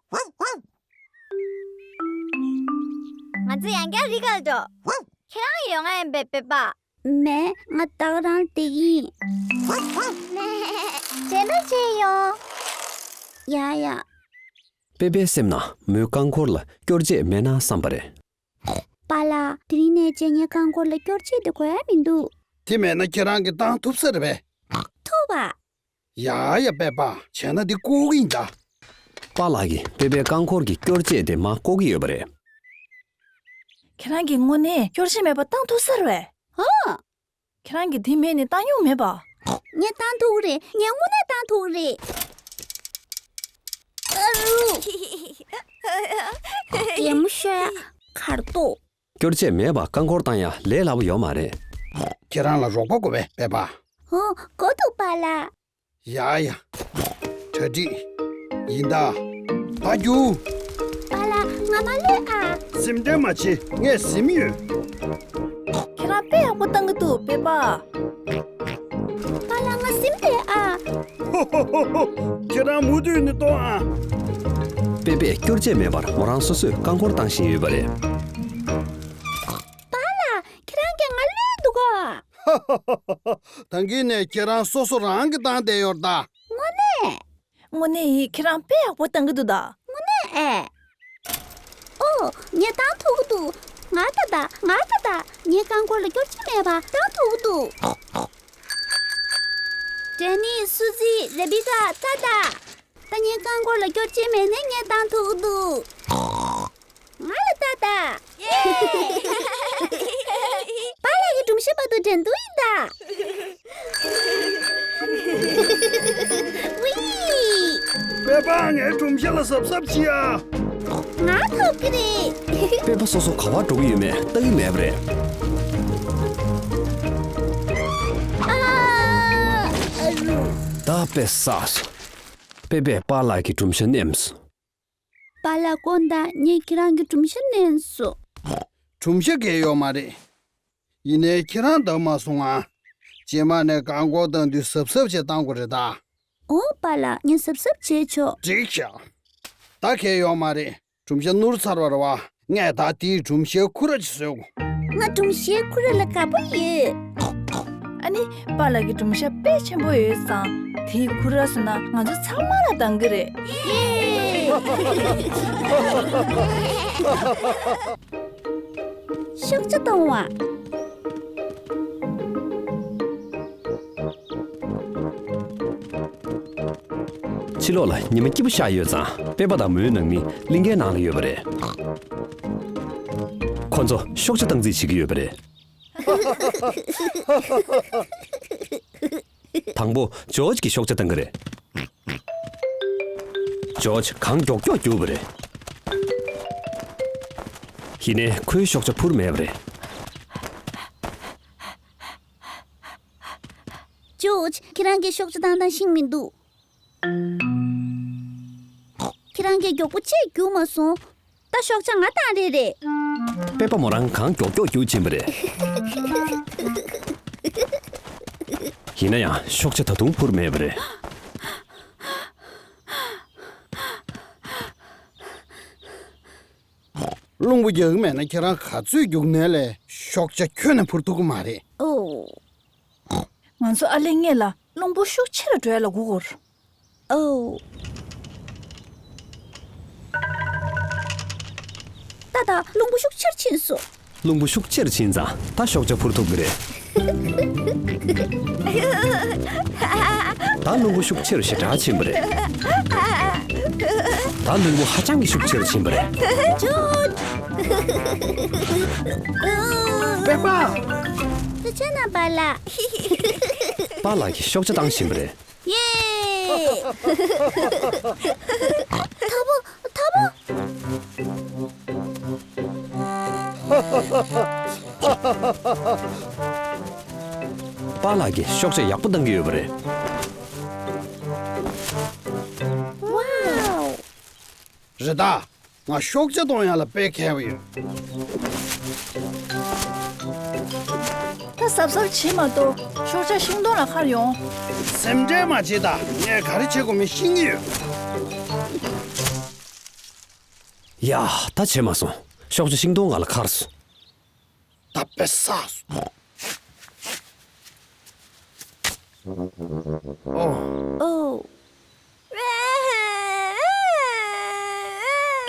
ང་ཚོ་ཡང་བསྐྱར་རི་ཁར་འགྲོ། ཁྱེད་རང་ཡོང་ང་ཡིན་པས་པེ་པ། མེད། ང་ད་ག་རང་བསྡད་ཀྱི་ཡིན། རྗེས་མ་མཇལ་ཡོང་། ཡ་ཡ། པེ་པའི་སེམས་ན་མོའི་རྐང་འཁོར་ལ་སྐྱོར་ཆས་མེད་ན་བསམ་པ་རེད། པཱ་ལགས། དེ་རིང་ནས་བྱས་ངའི་རྐང་འཁོར་ལ་སྐྱོར་ཆས་དེ་དགོས་ཡ་མི་འདུག་དེ་མེད་ན་ཁྱེད་རང་གིས་བཏང་ཐུབ་ས་རེད་པས། ཐུབ་པ། ཡ་ཡ་པེ་པ། བྱས་ན་འདི་བཀོག་གི་ཡིན་ད། པཱ་ལགས་ཀྱིས་པེ་པའི་རྐང་འཁོར་གྱི་སྐྱོར་ཆས་དེ་མར་བཀོག་གི་ཡོད་པ་རེད། ཁྱེད་རང་གིས་དངོས་གནས་སྐྱོར་ཆས་མེད་པ་བཏང་ཐུབ་ས་རེད་པས། ཧོ། ཁྱེད་རང་གིས་དེ་མེད་ནས་བཏང་མྱོང་མེད་པ། ངས་བཏང་ཐུབ་ཀྱི་རེད། ངས་དངོས་གནས་བཏང་ཐུབ་ཀྱི་རེད། ཨ་རུ། གད་མོ་ཤོར་ཡ། གར་འདུག་སྐྱོར་ཆས་མེད་པར་རྐང་འཁོར་བཏང་ཡ་ལས་སླ་པོ་ཡོད་མ་རེད། ཁྱེད་རང་ལ་རོགས་པ་དགོས་པས་པེ་པ། ཧོ། དགོས་འདུག་པཱ་ལགས། ཡ་ཡ། གྲ་སྒྲིག་ཡིན་ད། ད་རྒྱུགས། པཱ་ལགས་ང་མ་ལུས་ཨ། སེམས་ཁྲལ་མ་བྱེད། ངས་ཟིན་ཡོད། ཁྱེད་རང་དཔེ་ཡག་པོ་བཏང་གི་འདུག་པེ་པ། པཱ་ལགས་ང་ཟིན་པས་ཨ། ཁྱེད་རང་མུ་མཐུད་ནས་གཏོང་ཨ། པེ་པས་སྐྱོར་ཆས་མེད་པར་མོ་རང་སོ་སོས་རྐང་འཁོར་བཏང་བཞིན་ཡོད་པ་རེད། པཱ་ལགས་ཁྱེད་རང་གིས་ང་བསླུས་འདུག་ག། ད་གིན་ནས་ཁྱེད་རང་སོ་སོ་རང་གིས་བཏང་བསྡད་ཡོད་ད། དངོས་གནས། དངོས་གནས་ཡིན། ཁྱེད་རང་དཔེ་ཡག་པོ་བཏང་གི་འདུག་ད། དངོས་གནས་ཨེ། ཨོ། ངས་བཏང་ཐུབ་ཀྱི་འདུག་ང་ད་ད། ང་ད་ད། ངའི་རྐང་འཁོར་ལ་སྐྱོར་ཆས་མེད་པ་བཏང་ཐུབ་ཀྱི་འདུག་ཌེ་ནི། སུ་ཛི། རེ་བི་ཀ། ད་ད། ད་ངའི་རྐང་འཁོར་ལ་སྐྱོར་ཆས་མེད་ནས་ངས་བཏང་ཐུབ་ཀྱི་འདུག་ང་ལ་ལྟ་ལྟ། པཱ་ལགས་ཀྱི་སྒྲོམ་གཞི་བར་དུ་འགྲན་བསྡུར་ཡིན་ད། ཝི། པེ་པ། ངའི་སྒྲོམ་གཞི་ལ་གཟབ་གཟབ་བྱེད་ཨ། ང་ཐོབ་ཀྱི་རེད། པེ་པ་སོ་སོ་ག་པར་འགྲོ་གི་ཡོད་མེད་ལྟ་གི་མེད་པ་རེད། ཨ། ཨ་རུ། ད་དཔེ་བསགས་སོང་། པེ་པས་པཱ་ལགས་ཀྱི་སྒྲོམ་གཞི་མནན་སོང་། པཱ་ལགས་དགོངས་དག་ངས་ཁྱེད་རང་གི་སྒྲོམ་གཞི་མནན་སོང་། སྒྲོམ་གཞི་གས་ཡོད་མ་རེད། ཡིན་ནའི་ཁྱེད་རང་བདམས་མ་སོང་ང་། རྗེས་མ་ནས་རྐང་འཁོར་བཏང་དུས་གཟབ་གཟབ་བྱས་བཏང་དགོས་རེད་ད། འོ་པཱ་ལགས་ངས་གཟབ་གཟབ་བྱས་ཆོག་འགྲིག་ཤག་ད་གས་ཡོད་མ་རེད། སྒྲོམ་གཞི་ནོར་ཚར་བ་རེད་བ། ངས་ད་དེའི་སྒྲོམ་གཞིའི་ཁུ་ར་ཅིག་བཟོས་གོ། ང་སྒྲོམ་གཞིའི་ཁུ་ར་ལ་དགའ་པོ་ཡོད། ཨ་ནི། པཱ་ལགས་ཀྱི་སྒྲོམ་གཞི་དཔེ་ཆེན་པོ་ཡོད་ཙང་། དེའི་ཁུ་ར་བཟོས་ན་ང་ཚོ་ཚང་མ་ལ་འདང་གི་རེད། ཡེ། ཤོག་བྱ་གཏོང་བ། ཕྱི་ལོགས་ལ་ཉི་མ་སྐྱིད་པོ་ཤར་ཡོད་ཙང་། པེ་པ་དང་མོའི་ནང་མི་གླིང་ཁའི་ནང་ལ་ཡོད་པ་རེད། ཁོ་ཚོ་ཤོག་བྱ་བཏང་རྩིས་བྱེད་ཀྱི་ཡོད་པ་རེད། དང་པོ་ཇོརྗ་གིས་ཤོག་བྱ་བཏང་གི་རེད། ཇོརྗ་གང་མགྱོགས་མགྱོགས་རྒྱུགས་པ་རེད། ཡིན་ནའི་ཁོའི་ཤོག་བྱ་འཕུར་མེད་པ་རེད། ཇོརྗ། ཁྱེད་རང་གིས་ཤོག་བྱ་བཏང་སྟངས་ཤེས་མི་འདུག་ཁྱེད་རང་གིས་མགྱོགས་པོ་ཅིག་རྒྱུགས་མ་སོང་། ད་ཤོག་བྱ་ང་བཏང་རེད་རེད། པེ་པ་མོ་རང་གང་མགྱོགས་མགྱོགས་རྒྱུགས་ཕྱིན་པ་རེད། ཡིན་ན་ཡང་ཤོག་བྱ་ད་དུང་འཕུར་མེད་པ་རེད། རླུང་བུ་རྒྱག་གི་མེད་ན་ཁྱེད་རང་ག་ཚོད་རྒྱུགས་ནའི་ལས་ཤོག་བྱ་ཁྱོན་ནས་འཕུར་ཐུབ་ཀྱི་མ་རེད། ཨོ། ང་ཚོ་ཨ་ལེ་སྔོན་ལ་རླུང་བུ་ཤུགས་ཆེ་རུ་འགྲོ་ཡ་ལ་སྒུག་དགོས། ཨོ། ད་ད་རླུང་བུ་ཤུགས་ཆེར་ཕྱིན་སོང་། རླུང་བུ་ཤུགས་ཆེར་ཕྱིན་ཙང་ད་ཤོག་བྱ་འཕུར་ཐུབ་ཀྱི་རེད། ད་རླུང་བུ་ཤུགས་ཆེར་ཞེ་དྲག་ཕྱིན་པ་རེད། ད་རླུང་བུ་ཧ་ཅང་གི་ཤུགས་ཆེར་ཕྱིན་པ་རེད། ཇོརྗ། པེ་པ། ཐུགས་རྗེ་གནང་པཱ་ལགས། པཱ་ལགས་ཀྱིས་ཤོག་བྱ་བཏང་བཞིན་པ་རེད། ཡེ། ཐོབ་བོ། ཐོབ་བོ། པཱ་ལགས་ཀྱིས་ཤོག་བྱ་ཡག་པོ་བཏང་གི་ཡོད་པ་རེད། ཝའོ། རེད་ད། ང་ཤོག་བྱ་གཏོང་ཡག་ལ་དཔེ་མཁས་པོ་ཡོད། ད་གཟབ་གཟབ་བྱེད་མ་གཏོགས་ཤོག་བྱ་ཤིང་སྡོང་ལ་འཁར་ཡོང་། སེམས་ཁྲལ་མ་བྱེད་ད། ངས་ག་རེ་བྱེད་དགོས་མིན་ཤེས་ཀྱི་ཡོད། ཡ། ད་བྱེད་མ་སོང་། ཤོག་བྱ་ཤིང་སྡོང་སྒང་ལ་འཁར་སོང་། ད་དཔེ་བསགས་སོང་། ཨོ། ཨོ།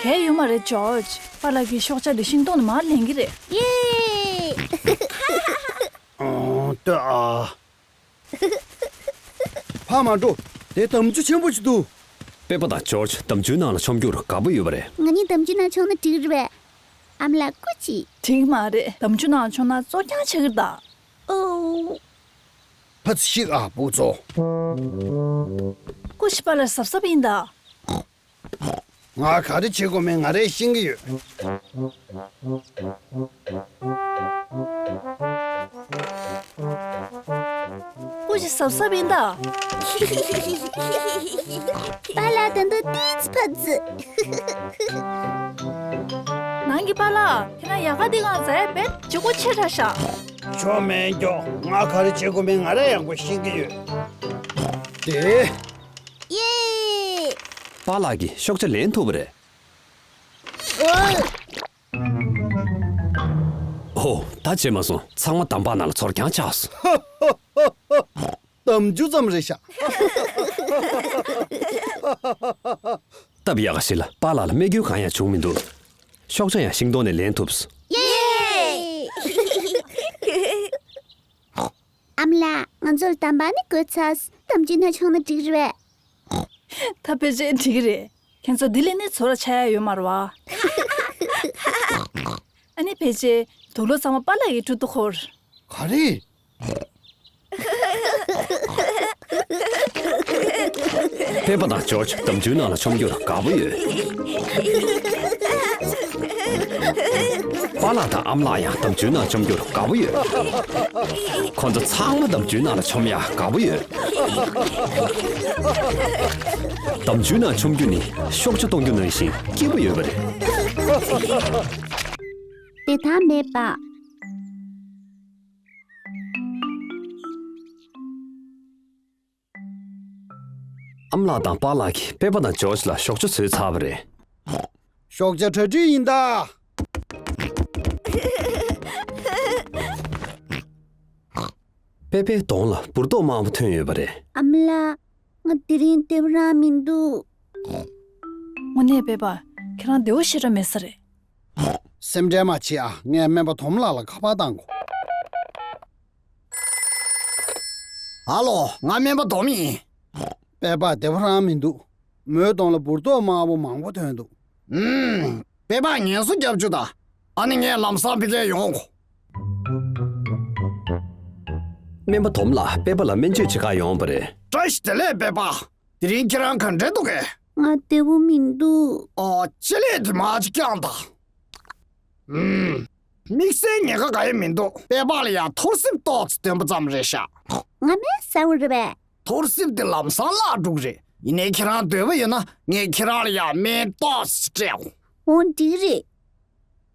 གལ་ཡོད་མ་རེད་ཇོརྗ། པཱ་ལགས་ཀྱིས་ཤོག་བྱ་འདི་ཤིང་སྡོང་ནས་མར་ལེན་གྱི་རེད། ཡེ། ཨོ། ལྟོས་ཨ། ཕར་མ་འགྲོ། དེ་འདམ་ཆུ་ཆེན་པོ་ཞིག་འདུག་པེ་པ་དང་ཇོརྗ་འདམ་ཆུའི་ནང་ལ་མཆོང་རྒྱུར་དགའ་པོ་ཡོད་པ་རེད། ང་གཉིས་འདམ་ཆུའི་ནང་མཆོང་ན་འགྲིག་རེད་པས། ཨ་མ་ལགས་སྐུ་མཁྱེན། འགྲིག་མ་རེད། འདམ་ཆུ་ནང་མཆོང་ན་བཙོ་རྐྱང་ཆགས་ཀྱི་རེད་ད། ཨོ། ཕར་ཚུར་ཤིག་ཨ་བུ་ཚོ། སྐུ་མཁྱེན་པཱ་ལགས་གཟབ་གཟབ་ཡིན་ད། ང་ག་རེ་བྱེད་དགོས་མིན་ང་རས་ཤེས་ཀྱི་ཡོད། སྐུ་མཁྱེན་གཟབ་གཟབ་ཡིན་ད། པཱ་ལགས་ད་དུང་ཏོག་ཙམ་ཕར་འཛུལ། ནང་གི་པཱ་ལགས། ཁྱེད་རང་ཡལ་ག་འདི་སྒང་འཛེགས་ཡ་བེད་ལྗིད་ཁོག་ཆེ་དྲགས་ཤག་ཆོ་མེད་ཀྱོ། ང་ག་རེ་བྱེད་དགོས་མིན་ང་རས་ཡག་པོ་ཤེས་ཀྱི་ཡོད། དེ། ཡེ། པཱ་ལགས་ཀྱིས་ཤོག་བྱ་ལེན་ཐུབ་པ་རེད། ཨོ། ཧོ། ད་བྱས་མ་སོང་། ཚང་མ་འདམ་བག་ནང་ལ་ཚོར་རྐྱང་ཆགས་སོང་། འདམ་རྒྱུད་ཙམ་རེད་ཤག་སྟབས་ཡག་ག་ཞིག་ལ་པཱ་ལགས་ལ་རྨས་སྐྱོན་གང་ཡང་བྱུང་མི་འདུག་ཤོག་བྱ་ཡང་ཤིང་སྡོང་ནས་ལེན་ཐུབ་སོང་། ཡེ། ཨ་མ་ལགས། ང་ཚོར་འདམ་བག་ནི་དགོས་ཚར། འདམ་རྒྱུད་ནང་མཆོང་ན་འགྲིག་རེད་པས། ད་ཕལ་ཆེར་འགྲིག་གི་རེད། ཁྱེད་ཚོ་འདི་ལས་ནི་ཚོར་བ་ཆགས་ཡ་ཡོད་མ་རེད་པ། ཨ་ནི་ཕལ་ཆེར་དུག་ལོག་ཚང་མ་པཱ་ལགས་ཀྱི་ཁྲུས་གཏོར་ཁོར། ག་རེ། པེ་པ་དང་ཇོརྗ་འདམ་རྒྱུད་ནང་ལ་མཆོང་རྒྱུར་དགའ་པོ་ཡོད། པཱ་ལགས་དང་ཨ་མ་ལགས་ཡང་འདམ་རྒྱུད་ནང་མཆོང་རྒྱུར་དགའ་པོ་ཡོད། ཁོ་ཚོ་ཚང་མ་འདམ་རྒྱུད་ནང་ལ་མཆོང་ཡ་དགའ་པོ་ཡོད། འདམ་རྒྱུད་ནང་མཆོང་རྒྱུ་ནི་ཤོག་བྱ་གཏོང་རྒྱུ་ནང་བཞིན་སྐྱིད་པོ་ཡོད་པ་རེད། དེ་ལྟར་མེད་པ། ཨ་མ་ལགས་དང་པཱ་ལགས་ཀྱིས་པེ་པ་དང་ཇོརྗ་ལ་ཞོགས་ཇ་བཟོས་ཚར་བ་རེད། ཞོགས་ཇ་གྲ་སྒྲིག་ཡིན་ད། པེ་པའི་གདོང་ལ་འབུར་ཏོག་དམར་པོ་ཐོན་ཡོད་པ་རེད། ཨ་མ་ལགས། ང་དེ་རིང་བདེ་པོ་རང་མི་འདུག་དངོས་གནས་པེ་པ། ཁྱེད་རང་བདེ་པོ་ཞེ་དྲག་མེད་ས་རེད། སེམས་ཁྲལ་མ་བྱེད་ཨ། ངས་སྨན་པ་དོམ་ལགས་ལ་ཁ་པར་བཏང་གོ། ཨ་ལོ། ང་སྨན་པ་དོམ་ཡིན། པེ་པ་བདེ་པོ་རང་མི་འདུག་མོའི་གདོང་ལ་འབུར་ཏོག་དམར་པོ་མང་པོ་ཐོན་འདུག་ཨུམ། པེ་པ་ངལ་གསོ་རྒྱབ་བཅུག་དང་། ཨ་ནི་ངས་ལམ་སང་ཕ་གིར་ཡོང་གོ། སྨན་པ་དོམ་ལགས་པེ་པ་ལ་སྨན་བཅོས་བྱེད་གར་ཡོང་བ་རེད། བཀྲ་ཤིས་བདེ་ལེགས་པེ་པ། དེ་རིང་ཁྱེད་རང་ག་འདྲ་འདུག་གས། ང་བདེ་པོ་མི་འདུག་ཨོ། ལྕེ་ལེབ་དེ་མར་ཅིག་བརྐྱངས་དང་། ཨུམ། དམིགས་བསལ་ཉེན་ཁ་གང་ཡང་མི་འདུག་པེ་པ་ལ་ཡང་ཐོར་སེམས་ཏོག་ཙམ་ལྡན་པ་ཙམ་རེད་ཤག་ང་མེད་ཟེར་བ་རེད་པས། ཐོར་སེམས་དེ་ལམ་སང་བརླག་འགྲོ་གི་རེད། ཡིན་ནའི་ཁྱེད་རང་འདོད་པ་ཡོད་ན་ངས་ཁྱེད་རང་ལ་ཡང་སྨན་ཏོག་ཙམ་སྤྲད་འོང་། འོ་འགྲིག་རེད།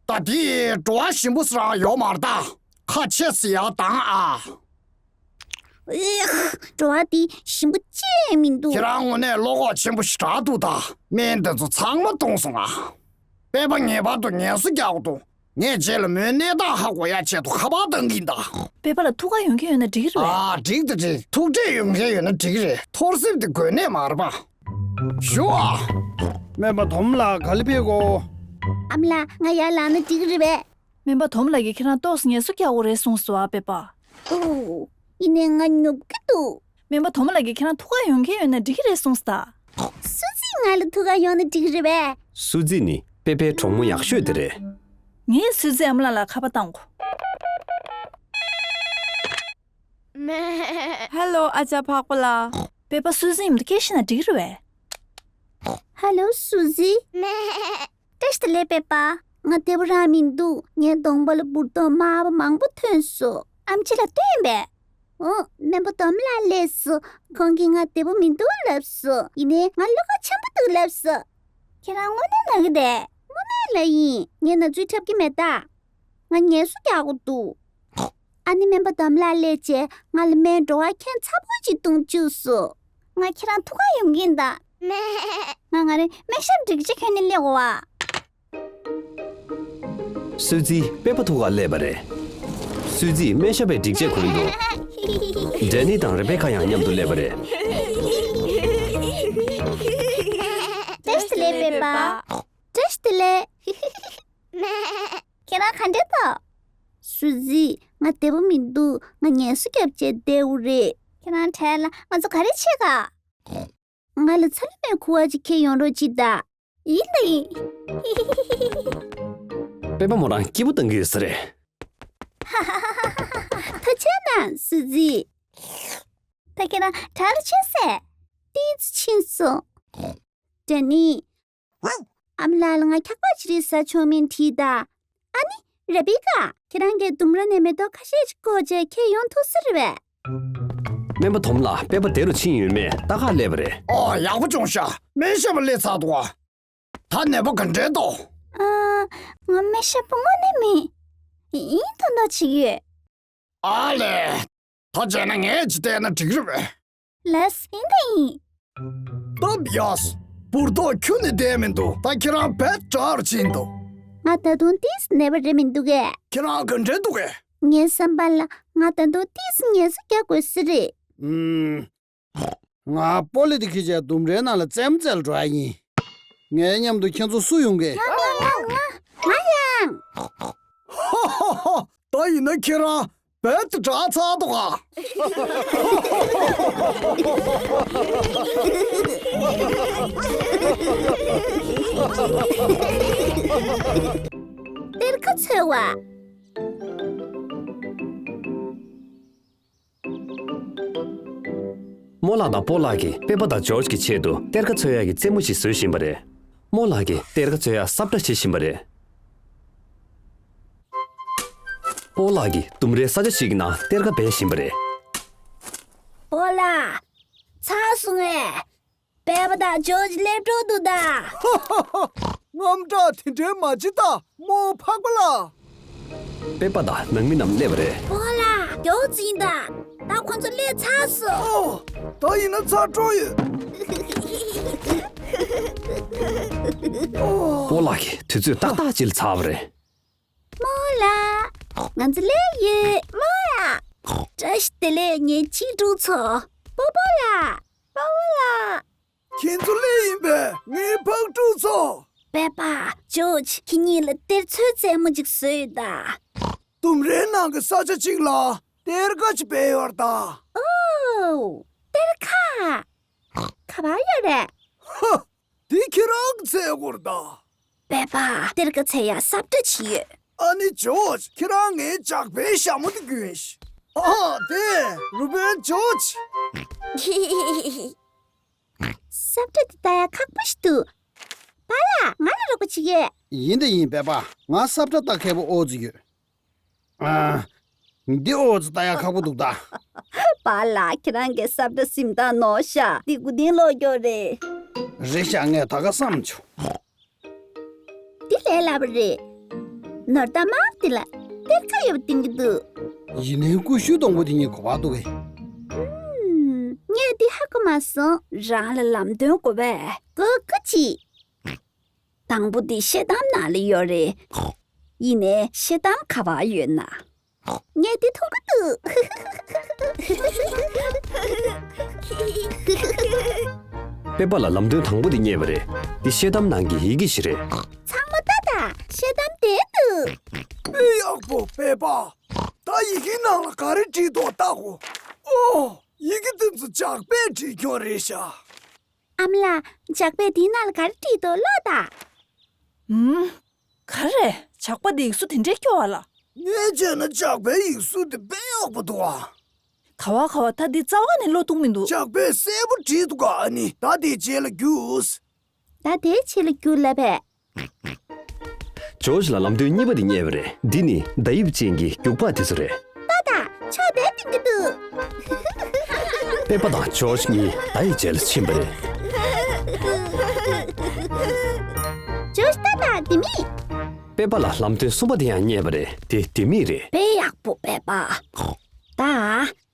ད་དེ་བྲོ་བ་ཞིམ་པོ་ཟེར་རང་ཡོད་མ་རེད་ད། ཁ་ཕྱེས་ཟེར་ཡག་དང་ཨ། ཨེ། བྲོ་བ་དེ་ཞིམ་པོ་ཅི་ཡང་མི་འདུག་ཁྱེད་རང་དངོས་གནས་བློ་ཁོག་ཆེན་པོ་ཞེ་དྲག་འདུག་ད། སྨན་དེ་ཚོ་ཚང་མ་བཏུང་སོང་ཨ། པེ་པ་ངེས་པར་དུ་ངལ་གསོ་རྒྱག་དགོས་འདུག་ངས་རྗེས་ལ་མོའི་གནས་སྟངས་ཧ་གོ་ཡ་ཆེད་དུ་ཁ་པར་བཏང་གིན་གདའ། པེ་པ་ལ་ཐུགས་ཁག་ཡོད་མཁན་ཡོད་ན་འགྲིག་གི་རེད་པས། ཨ། འགྲིག་ད་འགྲིག་ཐུགས་ཁྲལ་ཡོད་མཁན་ཡོད་ན་འགྲིག་གི་རེད། ཐོར་སེམས་དེ་དགོས་གནད་མ་རེད་པ། ཞུ་ཨ། སྨན་པ་དོམ་ལགས་ག་ལེ་ཕེབས་གོ། ཨ་མ་ལགས། ང་ཡར་ལངས་ན་འགྲིག་གི་རེད་པས། སྨན་པ་དོམ་ལགས་ཀྱིས་ཁྱེད་རང་ཏོག་ཙམ་ངལ་གསོ་རྒྱག་དགོས་རེད་གསུངས་སོང་ཨ་པེ་པ། ཨོ། ཡིན་ནའི་ང་ཉོབ་ཀྱི་འདུག་སྨན་པ་དོམ་ལགས་ཀྱིས་ཁྱེད་རང་ཐུགས་ཁག་ཡོད་མཁན་ཡོད་ན་འགྲིག་གི་རེད་གསུངས་སོང་ད། སུ་ཛི་ང་ལ་ཐུགས་ཁག་ཡོད་ན་འགྲིག་གི་རེད་པས། སུ་ཛི་ནི་པེ་པའི་གྲོགས་མོ་ཡག་ཤོས་དེ་རེད། ངས་སུ་ཛི་ཨ་མ་ལགས་ལ་ཁ་པར་བཏང་གོ། ཧེ་ལོ་ཨ་ཅག་ཕག་པ་ལགས། པེ་པ་སུ་ཛི་མཉམ་དུ་སྐད་ཆ་བཤད་ན་འགྲིག་གི་རེད་པས། ཧེ་ལོ་སུ་ཛི། བཀྲ་ཤིས་བདེ་ལེགས་པེ་པ། ང་བདེ་པོ་རང་མི་འདུག་ངའི་གདོང་པ་ལ་འབུར་ཏོག་དམར་པོ་མང་པོ་ཐོན་སོང་། ཨེམ་ཆི་ལ་སྟོན་པས། འོ། སྨན་པ་དོམ་ལགས་སླེབས་སོང་། ཁོང་གིས་ང་བདེ་པོ་མི་འདུག་ལབ་སོང་། ཡིན་ནའི་ང་བློ་ཁོག་ཆེན་པོ་འདུག་ལབ་སོང་། ཁྱེད་རང་དངོས་གནས་ན་གི་རེད། དངོས་གནས་ལ་ཡིན། ངས་ན་ཚོད་འཁྲབ་ཀྱི་མེད་ད། ང་ངལ་གསོ་རྒྱག་དགོས་འདུག་ཨ་ནི་སྨན་པ་དོམ་ལགས་སླེབས་རྗེས་ང་ལ་སྨན་བྲོ་བ་ཁྱད་མཚར་པོ་ཅིག་བཏུང་བཅུག་སོང་། ང་ཁྱེད་རང་ཐུགས་ཁག་ཡོང་གིན་གདའ། ང་ང་རའི་སྨན་ཞབས་སྒྲིག་ཆས་གྱོན་ནས་སླེབས་འོ་ཨ། སུ་ཛི་པེ་པ་ཐུག་ག་སླེབས་པ་རེད། སུ་ཛིས་སྨན་ཞབས་པའི་སྒྲིག་ཆས་གོན་འདུག་ཌེ་ནི་དང་རེ་བེ་ཁ་ཡང་མཉམ་དུ་སླེབས་པ་རེད། བཀྲ་ཤིས་བདེ་ལེགས་པེ་པ། བཀྲ་ཤིས་བདེ་ལེགས། ཁྱེད་རང་ག་འདྲ་འདུག་སུ་ཛི། ང་བདེ་པོ་མི་འདུག་ང་ངལ་གསོ་བརྒྱབ་བྱས་བསྡད་ཡོད་རེད། ཁྱེད་རང་བྲེལ་ལ་ང་ཚོ་ག་རེ་བྱེད་ག་ང་ལ་ཚ་ལུ་མའི་ཁུ་བ་ཅིག་ཁྱེར་ཡོང་རོགས་གྱིས་ད། ཡིན་ད་ཡིན། པེ་པ་མོ་རང་སྐྱིད་པོ་གཏོང་གི་ཡོད་ས་རེད། ཐུགས་རྗེ་གནང་སུ་ཛི། ད་ཁྱེད་རང་དྲག་རུ་ཕྱིན་སོང་། ཏོག་ཙམ་ཕྱིན་སོང་། ཌེ་ནི། ཨ་མ་ལགས་ལ་ང་འཁྱག་པ་ཅིག་རེ་ཟ་ཆོག་མིན་དྲིས་ད། ཨ་ནི། རེ་བི་ཀ། ཁྱེད་རང་གིས་ལྡུམ་ར་ནས་མེ་ཏོག་ཁ་ཤས་ཅིག་བཀོག་བྱས་ཁྱེར་ཡོང་ཐུབ་ས་རེད་པས། སྨན་པ་དོམ་ལགས། པད་པ་དེ་རུ་ཕྱིན་ཡོད་མེད་ལྟ་ག་སླེབས་པ་རེད། ཨོ། ཡག་པོ་བྱུང་ཤག་སྨན་ཞབས་པ་སླེབས་ཚར་འདུག་ག་ད་ནད་པ་ག་འདྲས་འདུག་ཨ། ང་སྨན་ཞབས་པ་དངོས་གནས་མིན། ཡིན་མདོག་མདོག་བྱེད་ཀྱི་ཡོད། ཨ་ལས། ད་བྱས་ན་ངས་ཅིག་བལྟས་ན་འགྲིག་རེད་པས། ལགས། ཡིན་ད་ཡིན། སྟབས་ཡག་སོ། འབུར་ཏོག་ཁྱོན་ནས་བསྡད་མི་འདུག་ད་ཁྱེད་རང་རྦད་དྲག་རུ་ཕྱིན་འདུག་ང་ད་དུང་ཏོག་ཙམ་ནད་པ་རེད་མི་འདུག་གས། ཁྱེད་རང་ག་འདྲས་འདུག་གས། ངའི་བསམ་པ་ལ་ང་ད་དུང་ཏོག་ཙམ་ངལ་གསོ་རྒྱག་དགོས་ས་རེད། ཨུམ། ང་པོ་ལི་དེ་ཁྱེར་བྱས་ལྡུམ་རའི་ནང་ལ་རྩེད་མོ་རྩེ་ལ་འགྲོ་ཡ་ཡིན། ངའི་མཉམ་དུ་ཁྱེད་ཚོ་སུ་ཡོང་གི། ང་ང་ང་ང་ཡང་། ཧ་ཧ་ཧ། ད་ཡིན་ན་ཁྱེད་རང་རྦད་དེ་དྲག་ཚར་འདུག་ག་གཏེར་ཁ་འཚོལ་བ། རྨོ་ལགས་དང་སྤོ་ལགས་ཀྱིས་པེ་པ་དང་ཇོརྗ་གི་ཆེད་དུ་གཏེར་ཁ་འཚོལ་ཡག་གི་རྩེད་མོ་ཞིག་བཟོ་བཞིན་པ་རེད། རྨོ་ལགས་ཀྱིས་གཏེར་ཁ་འཚོལ་ཡག་ས་བཀྲ་བྱེད་བཞིན་པ་རེད། སྤོ་ལགས་ཀྱིས་ལྡུམ་རའི་ས་ཆ་ཞིག་གི་ནང་གཏེར་ཁ་སྦས་བཞིན་པ་རེད། སྤོ་ལགས། ཚར་སོང་ངས། པེ་པ་དང་ཇོརྗ་སླེབས་འགྲོ་འདུག་ད། དངངས་སྐྲག་དེ་འདྲའི་མ་བྱེད་ད། རྨོ་ཕག་པ་ལགས། པེ་པ་དང་ནང་མི་རྣམས་སླེབས་པ་རེད། སྤོ་ལགས། ཇོརྗ་ཡིན་ད། ད་ཁོང་ཚོ་སླེབས་ཚར་སོང་། ཨོ། ད་ཡིན་ན་ཚར་འགྲོ་ཡོད། ཨོ། སྤོ་ལགས་ཀྱིས་དུས་ཚོད་ཏག་ཏག་ཅིག་ལ་ཚར་བ་རེད། རྨོ་ལགས། ང་ཚོ་སླེབས་ཡོད། རྨོ་ལགས། བཀྲ་ཤིས་བདེ་ལེགས་ངའི་གཅེས་ཕྲུག་ཚོ། སྤོ་སྤོ་ལགས། སྤོ་སྤོ་ལགས། ཁྱེད་ཚོ་སླེབས་ཡིན་པས་ངའི་ཕག་ཕྲུག་ཚོ། པེ་པ། ཇོརྗ། ཁྱེད་གཉིས་ལ་གཏེར་འཚོལ་རྩེད་མོ་ཅིག་བཟོས་ཡོད་ད། ལྡུམ་རའི་ནང་གི་ས་ཆ་གཅིག་ལ་གཏེར་ཁ་ཅིག་སྦས་ཡོད་རེད་ད། ཨོ། གཏེར་ཁ། ག་པར་ཡོད་རེད། ཧ། འདི་ཁྱེད་རང་གི་འཚོལ་དགོས་རེད་ད། པེ་པ། གཏེར་ཁ་འཚོལ་ཡག་ས་བཀྲ་ཅིག་ཡོད། ཨ་ནི་ཇོརྗ། ཁྱེད་རང་ངའི་ཇག་པའི་ཞྭ་མོ་དེ་གྱོན་ཤིག་ཨ་དེ་རུ་སྦལ་ཇོརྗ། ས་བཀྲ་དེ་ལྟ་ཡག་ཁག་པོ་ཞིག་འདུག་པཱ་ལགས། ང་ལ་རོགས་པ་བྱེད་ཀྱི་ཡོད། ཡིན་ད་ཡིན་པེ་པ། ང་ས་བཀྲ་ལྟ་མཁས་པོ་ཨོ་ཙི་ཡོད། ཨ། འདི་ཨོ་ཙི་ལྟ་ཡག་ཁག་པོ་འདུག་ད། པཱ་ལགས། ཁྱེད་རང་གི་ས་བཀྲ་སེམས་ཐག་ནོར་ཤག་འདི་མགོ་རྟིང་སློག་རྒྱུ་རེད། རེད་ཤག་ངས་ད་ག་བསམ་བྱུང་། འདི་ལས་སླ་པོ་རེད། ནོར་ད་མ་འདི་ལ་གཏེར་ཁ་ཡོད་པ་བསྟན་གྱི་འདུག་ཡིན་ནའི་ཀུ་ཤུ་སྡོང་པོ་དེ་གཉིས་ག་པར་འདུག་གས། ཨུམ། ངས་འདི་ཧ་གོ་མ་སོང་། རང་ལ་ལམ་སྟོན་དགོས་པས། གོ་གོ་ཅི། དང་པོ་འདི་ཤེལ་དམ་ནང་ལ་ཡོད་རེད། ཡིན་ནའི་ཤེལ་དམ་ག་པར་ཡོད་ན། ངས་འདི་མཐོང་གི་འདུག་པེ་པ་ལ་ལམ་སྟོན་དང་པོ་དེ་རྙེད་པ་རེད། འདི་ཤེལ་དམ་ནང་གི་ཡི་གེ་ཞིག་རེད། ཚང་མ་ལྟ་དང་། ཤེལ་དམ་དེར་འདུག་དཔེ་ཡག་པོ་པེ་པ། ད་ཡི་གེ་ནང་ལ་ག་རེ་བྲིས་འདུག་ལྟ་གོ། ཨོ། ཡི་གེ་དེ་ཚོ་ཇག་པས་བྲིས་ཀྱང་རེད་ཤག་ཨ་མ་ལགས། ཇག་པས་འདིའི་ནང་ལ་ག་རེ་བྲིས་འདུག་ཀློག་དང་། ཧུམ། ག་རེ། ཇག་པ་འདི་ཡིག་གཟུགས་དེ་འདྲའི་སྐྱོ་བ་ལ། ངས་བྱས་ན་ཇག་པའི་ཡིག་གཟུགས་དེ་དཔེ་ཡག་པོ་འདུག་ཨ། ག་བ་ག་བ། ད་འདི་རྩ་བ་ནས་ཀློག་ཐུབ་མི་འདུག་ཇག་པས་གསལ་པོ་བྲིས་འདུག་ག་ཨ་ནི་ད་དེའི་རྗེས་ལ་རྒྱུགས། ད་དེའི་རྗེས་ལ་རྒྱུགས་ལབ་པས། ཇོརྗ་ལ་ལམ་སྟོན་གཉིས་པ་དེ་རྙེད་པ་རེད། འདི་ནི་མདའ་དབྱིབས་ཅན་གྱི་རྒྱུག་པ་དེ་ཚོ་རེད། ལྟ་དང་། ཕྱོགས་དེར་འཐེན་གྱི་འདུག་པེ་པ་དང་ཇོརྗ་གཉིས་མདའ་ཡི་རྗེས་ལ་ཕྱིན་པ་རེད། ཇོརྗ་ལྟ་དང་། ལྡེ་མིག་པེ་པ་ལ་ལམ་སྟོན་གསུམ་པ་དེ་ཡང་རྙེད་པ་རེད། དེ་ལྡེ་མིག་རེད། དཔེ་ཡག་པོ་པེ་པ། ད།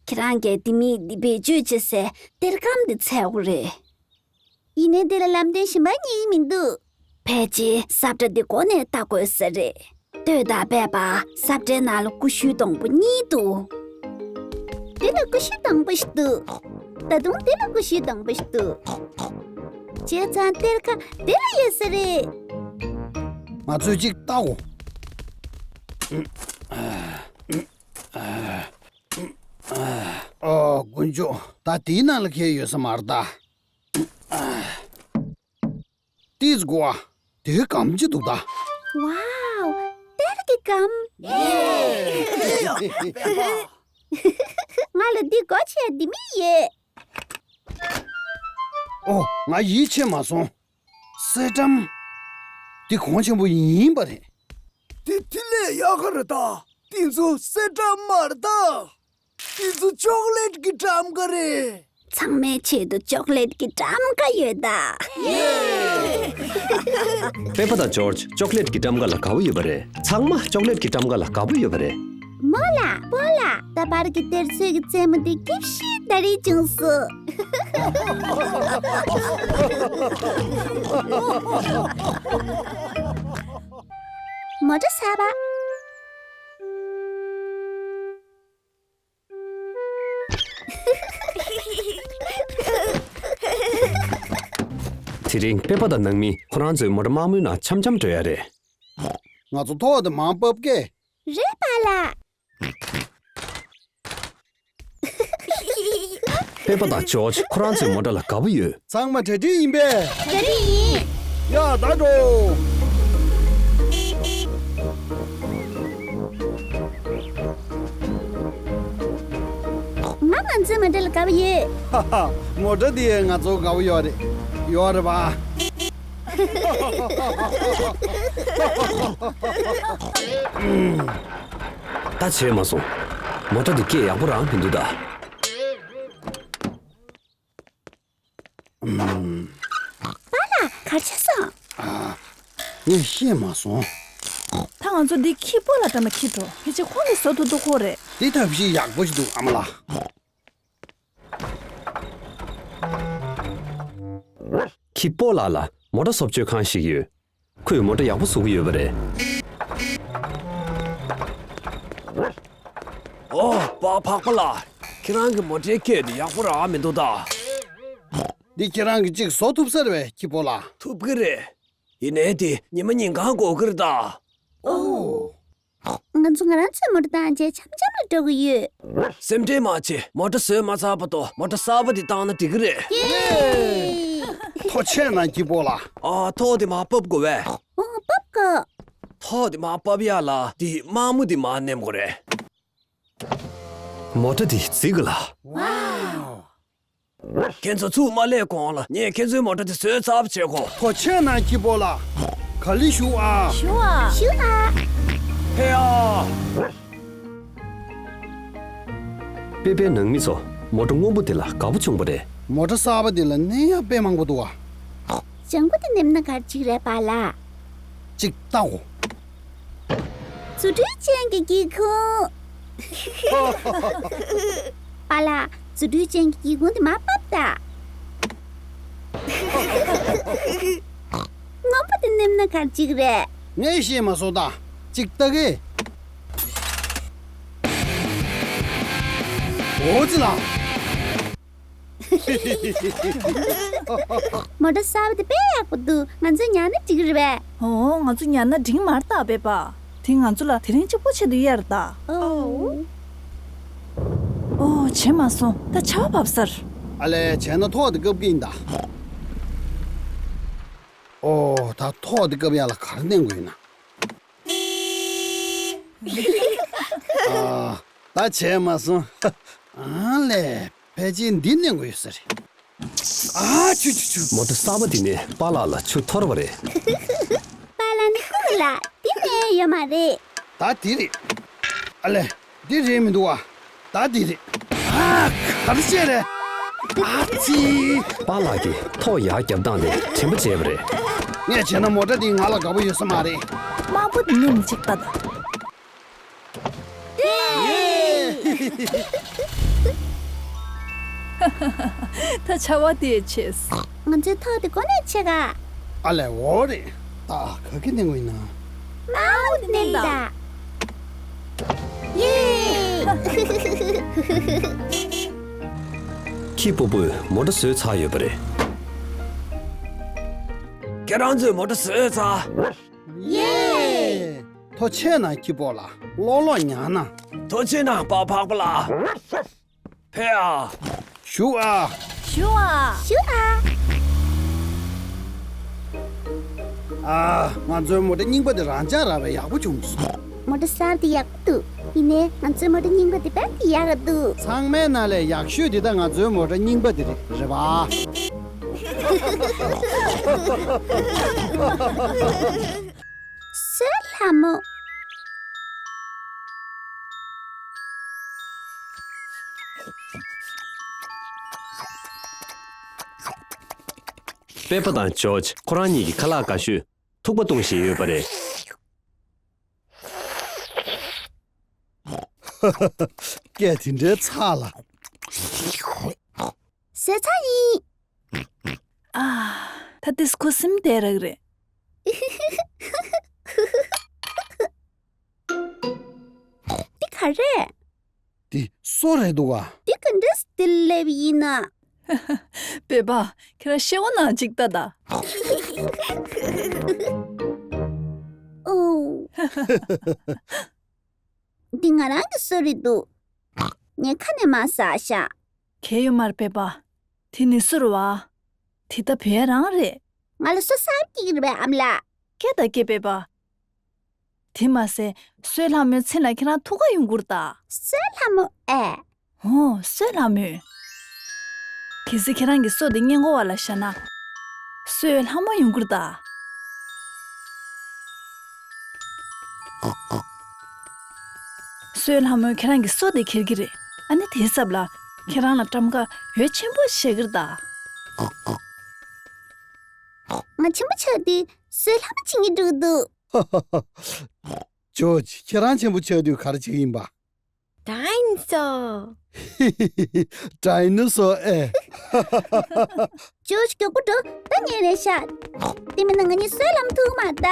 ཁྱེད་རང་གིས་ལྡེ་མིག་འདི་བེད་སྤྱོད་བྱེད་སའི་གཏེར་སྒམ་འདི་འཚོལ་དགོས་རེད། ཡིན་ནའི་འདི་ལ་ལམ་སྟོན་གཞན་པ་རྙེད་ཀྱི་མི་འདུག་ཕལ་ཆེར་ས་བཀྲ་འདི་མགོ་ནས་ལྟ་དགོས་ས་རེད། ལྟོས་དང་པེ་པ། ས་བཀྲའི་ནང་ལ་ཀུ་ཤུའི་སྡོང་པོ་གཉིས་འདུག་འདི་ལ་ཀུ་ཤུའི་སྡོང་པོ་ཞིག་འདུག་ད་དུང་འདི་ལ་ཀུ་ཤུའི་སྡོང་པོ་ཞིག་འདུག་བྱས་ཙང་གཏེར་ཁ་འདི་ལ་ཡོད་ས་རེད། ང་ཚོས་གཅིག་ལྟའོ། ཨོ། དཀོན་མཆོག་ད་དེའི་ནང་ལ་གས་ཡོད་ས་མ་རེད་ད། ཏིས་གོ་ཨ། དེའི་སྒམ་ཅི་འདུག་ད། ཝའོ། གཏེར་གྱི་སྒམ། ང་ལ་འདི་སྒོ་ཕྱེ་ཡ་ལྡེ་མིག་ཡོད། ཨོ། ང་ཡིད་ཆེས་མ་སོང་། གསེར་སྒྲོམ། འདི་གོང་ཆེན་པོ་ཡིན་པ་རེད། འདི་དེ་ལས་ཡག་ག་རེད་ད། འདི་ཚོ་གསེར་ཊམ་མ་རེད་ད། འདི་ཚོ་ཅོག་ལེཊ་གི་ཊམ་ག་རེད། ཚང་མའི་ཆེད་དུ་ཅོག་ལེཊ་གི་ཊམ་ག་ཡོད་ད། པེ་པ་དང་ཇོརྗ་ཅོག་ལེཊ་གི་ཊམ་ག་ལ་དགའ་པོ་ཡོད་པ་རེད། ཚང་མ་ཅོག་ལེཊ་གི་ཊམ་ག་ལ་དགའ་པོ་ཡོད་པ་རེད། མོ་ལ། པོ་ལ། ད་བར་གྱི་གཏེར་མཛོད་ཀྱི་རྩེད་མོ་དེ་སྐྱིད་ཤོས་ད་རེད་བྱུང་སོང་། མོ་ཊ་གསར་པ། དེ་རིང་པེ་པ་དང་ནང་མི་ཁོ་རང་ཚོའི་མོ་ཊ་དམར་མོའི་ནང་འཆམ་འཆམ་འགྲོ་ཡ་རེད། ང་ཚོ་ཐོག་དེ་མར་ཕབ་ཀེ། རེད་པཱ་ལགས། པེ་པ་དང་ཇོརྗ་ཁོ་རང་ཚོའི་མོ་ཊ་ལ་དགའ་པོ་ཡོད། ཚང་མ་གྲ་སྒྲིག་ཡིན་པས། གྲ་སྒྲིག་ཡིན། ཡ་ད་འགྲོ། ང་ང་ཚོའི་མོ་ཊ་ལ་དགའ་པོ་ཡོད། ཧ་ཧ། མོ་ཊ་འདི་ང་ཚོ་དགའ་པོ་ཡོད་རེད། ཡོད་རེད་པ། ད་བྱས་མ་སོང་། མོ་ཊ་འདི་སྐད་ཡག་པོ་རང་མི་འདུག་ད། ཨུམ། པཱ་ལགས་ག་རེ་བྱས་སོང་། ཨ། ངས་ཤེས་མ་སོང་། ད་ང་ཚོ་འདི་ཁྱི་པོ་ལ་འགྲམ་ལ་འཁྱེར་འགྲོ། ཕལ་ཆེར་ཁོང་གིས་བཟོ་ཐུབ་ཐུབ་ཁོ་རེད། འདི་ཐབས་ཤེས་ཡག་པོ་ཞིག་འདུག་ཨ་མ་ལགས། ཁྱི་པོ་ལགས་ལ་མོ་ཊ་བཟོ་བཅོས་ཁང་ཞིག་ཡོད། ཁོས་མོ་ཊ་ཡག་པོ་བཟོ་གི་ཡོད་པ་རེད། ཨོ། པཱ་ཕག་པ་ལགས། ཁྱེད་རང་གི་མོ་ཊའི་སྐད་དེ་ཡག་པོ་རང་མི་འདུག་ད། འདི་ཁྱེད་རང་གིས་གཅིག་བཟོ་ཐུབ་ས་རེད་པས་ཁྱི་པོ་ལགས། ཐུབ་ཀྱི་རེད། ཡིན་ནའི་དེ་ཉི་མ་ཉིན་གང་དགོས་ཀྱི་རེད་ད། ཨོ། ང་ཚོ་ང་རང་ཚོའི་མོ་ཊ་བཏང་རྗེས་འཆམ་འཆམ་ལ་འགྲོ་གི་ཡོད། སེམས་ཁྲལ་མ་བྱེད། མོ་ཊ་བཟོས་མ་ཚར་བར་དུ་མོ་ཊ་གསར་པ་འདི་བཏང་ན་འགྲིག་གི་རེད། ཡེ། ཐོག་ཆད་ན་སྐྱིད་པོ་ལ། ཨ། ཐོག་དེ་མར་ཕབ་དགོས་པས། ཨོ། ཕབ་དགོས། ཐོག་དེ་མར་ཕབ་ཡ་ལ་དེ་དམར་མོ་དེ་མར་མནན་དགོས་རེད། མོ་ཊ་དེ་བརྫིས་གི་ལ། ཝའོ། ཁྱེད་ཚོ་ཚུར་མ་སླེབས་གོང་ལ་ངས་ཁྱེད་ཚོའི་མོ་ཊ་དེ་བཟོས་ཚར་བ་བྱེད་གོ། ཐོག་ཆད་ན་སྐྱིད་པོ་ལ། ག་ལེར་བཞུགས་ཨ། བཞུགས་ཨ། བཞུགས་ཨ། ཕེབས་ཨ། པེ་པའི་ནང་མི་ཚོ་མོ་ཊ་སྔོན་པོ་དེ་ལ་དགའ་པོ་བྱུང་བ་རེད། མོ་ཊ་གསར་པ་དེ་ལ་གནོན་ཡག་དཔེ་མང་པོ་འདུག་ཨ། ལྗང་གུ་དེ་མནན་ན་ག་རེ་འགྲིག་རེད་པཱ་ལགས། གཅིག་ལྟ་འོ། རྫུ་འཕྲུལ་ཅན་གྱི་སྒེའུ་ཁུང་། པཱ་ལགས། རྫུ་འཕྲུལ་ཅན་གྱི་སྒེའུ་ཁུང་དེ་མར་ཕབ་དང་། སྔོན་པོ་དེ་མནན་ན་ག་རེ་འགྲིག་རེད། ངས་ཤེས་མ་སོང་ད། གཅིག་ལྟ་གི། འོ་ཙི་ལ། མོ་ཊ་གསར་པ་དེ་དཔེ་ཡག་པོ་འདུག་ང་ཚོས་ཉར་ན་འགྲིག་གི་རེད་པས། ཨོ། ང་ཚོས་ཉར་ན་འགྲིག་མ་རེད་ད་པེ་པ། དེ་ང་ཚོ་ལ་དེ་རིང་གཅིག་པོ་ཆེད་དུ་གཡར་ད། ཨོ། ཨོ། བྱས་མ་སོང་། ད་ཆར་པ་བབས་ཚར། ཨ་ལས། བྱས་ན་ཐོག་དེ་བཀབ་ཀྱི་ཡིན་ད། ཨོ། ད་ཐོག་དེ་བཀབ་ཡ་ལ་ག་རེ་མནན་དགོས་ཡིན་ན། ཨ། ད་བྱས་མ་སོང་། ཨ་ལས། ཕལ་ཆེར་འདི་མནན་དགོས་ཡོད་ས་རེད། ཨ་ཆུ་ཆུ་ཆུ། མོ་ཊ་གསར་པ་འདི་ནས་པཱ་ལགས་ལ་ཆུ་འཐོར་བ་རེད། པཱ་ལགས་ནི་ཁུག་ལ་འདི་ནས་ཡོད་མ་རེད། ད་འདི་རེད། ཨ་ལས། འདི་རེད་མི་འདུག་ཨ། ད་འདི་རེད། ཨ། ག་རེ་བྱས་རེད། ཨ་ཙི། པཱ་ལགས་ཀྱིས་ཐོག་ཡར་བརྒྱབ་སྟངས་དེ་དྲན་པ་བརྗེད་པ་རེད། ངས་བྱས་ན་མོ་ཊ་འདི་ང་ལ་དགའ་པོ་ཡོད་ས་མ་རེད། དམར་པོ་འདི་ནས་མི་གཅིག་ལྟ་དང་། ད་ཆར་པ་དེ་ཆེ། ང་ཚོའི་ཐོག་དེ་གོ་ནས་ཆེ་ག་ཨ་ལས། འོ་རེད། ད་ག་གི་གནོན་དགོས་ཡིན་ན། མའོ་དེ་གནོན་ད། ཡེ། ཁྱི་སྤོ་བོས་མོ་ཊ་བཟོས་ཚར་ཡོད་པ་རེད། ཁྱེད་རང་ཚོས་མོ་ཊ་བཟོས་ཚར། ཡེ། ཐོག་ཆད་ན་ཁྱི་སྤོ་ལགས། ལོག་ལོག་ཉར་ན། ཐོག་ཆད་ན་པཱ་ཕག་པ་ལགས། ཕེབས་ཨ། བཞུགས་ཨ། བཞུགས་ཨ། བཞུགས་ཨ། ཨ། ང་ཚོའི་མོ་ཊ་རྙིང་པ་དེ་རང་འཇགས་རག་པས་ཡག་པོ་བྱུང་སོང་། མོ་ཊ་གསར་དེ་ཡག་པོ་འདུག་ཡིན་ནའི་ང་ཚོའི་མོ་ཊ་རྙིང་པ་དེ་དཔེ་ཡག་ག་འདུག་ཚང་མའི་ནང་ལས་ཡག་ཤོས་དེ་ད་ང་ཚོའི་མོ་ཊ་རྙིང་པ་དེ་རེད། རེད་པ། སོའི་ལྷ་མོ། པེ་པ་དང་ཇོརྗ་ཁོ་རང་གཉིས་ཀྱི་ཁ་ལག་དགའ་ཤོས་ཐུག་པ་བཏུང་བཞིན་ཡོད་པ་རེད། སྐད་དེ་འདྲའི་ཚ་ལ། ཟས་ཚ་ཡིན། ཨ། ད་ཏིས་ཁུ་སིམ་དེ་རག་རེད། འདི་ག་རེད། འདི་སོ་རེད་འདུག་ག་འདི་ག་འདྲས་འདི་ལེབ་ཡིན་ན། པེ་པ། ཁྱེད་རང་ཤེའུ་ནང་ཅིག་ལྟ་ད། ཨོ། འདི་ང་རང་གི་སོ་རེད་འདུག་ངས་ཁ་ནས་མར་ཟ་ཤག་གལ་ཡོད་མ་རེད་པེ་པ། དེ་ནི་སུ་རེད་བ། དེ་ད་བོད་རང་རེད། ང་ལ་སོ་ཟ་སྐྱིད་ཀྱི་རེད་པས་ཨ་མ་ལགས། སྐད་ད་སྐད་པེ་པ། དེ་མ་ཟད་སོའི་ལྷ་མོའི་མཚན་ལ་ཁྱེད་རང་ཐུགས་ཁ་ཡོང་གི་རེད་ད། སོའི་ལྷ་མོ་ཨེ། ཨོ་སོའི་ལྷ་མོ། གལ་སྲིད་ཁྱེད་རང་གི་སོ་དེ་སྔས་མགོ་བ་ལ་བཞག་ན། སོའི་ལྷ་མོ་ཡོང་གི་རེད་ད། སོའི་ལྷ་མོས་ཁྱེད་རང་གི་སོ་དེ་ཁྱེར་གྱི་རེད། ཨ་ནི་དེའི་ཚབ་ལ་ཁྱེད་རང་ལ་ཊམ་ཀ་འོད་ཆེན་པོ་བཞག་གི་རེད་ད། ང་ཆེན་པོ་ཆགས་དུས་སོའི་ལྷ་མོ་བྱེད་ཀྱི་འདུག་འདུག་ཇོརྗ་ཁྱེད་རང་ཆེན་པོ་ཆགས་དུས་ག་རེ་བྱེད་ཀྱི་ཡིན་པ། ཌའི་ནོ་སོར། ཌའི་ནོ་སོར་ཨེ། ཇོརྗ་མགྱོགས་པོ་འགྲོ། ད་ཉལ་རན་ཤག་དེ་མིན་ན་ང་གཉིས་སོའི་ལྷ་མོ་ཐུག་མ་ད།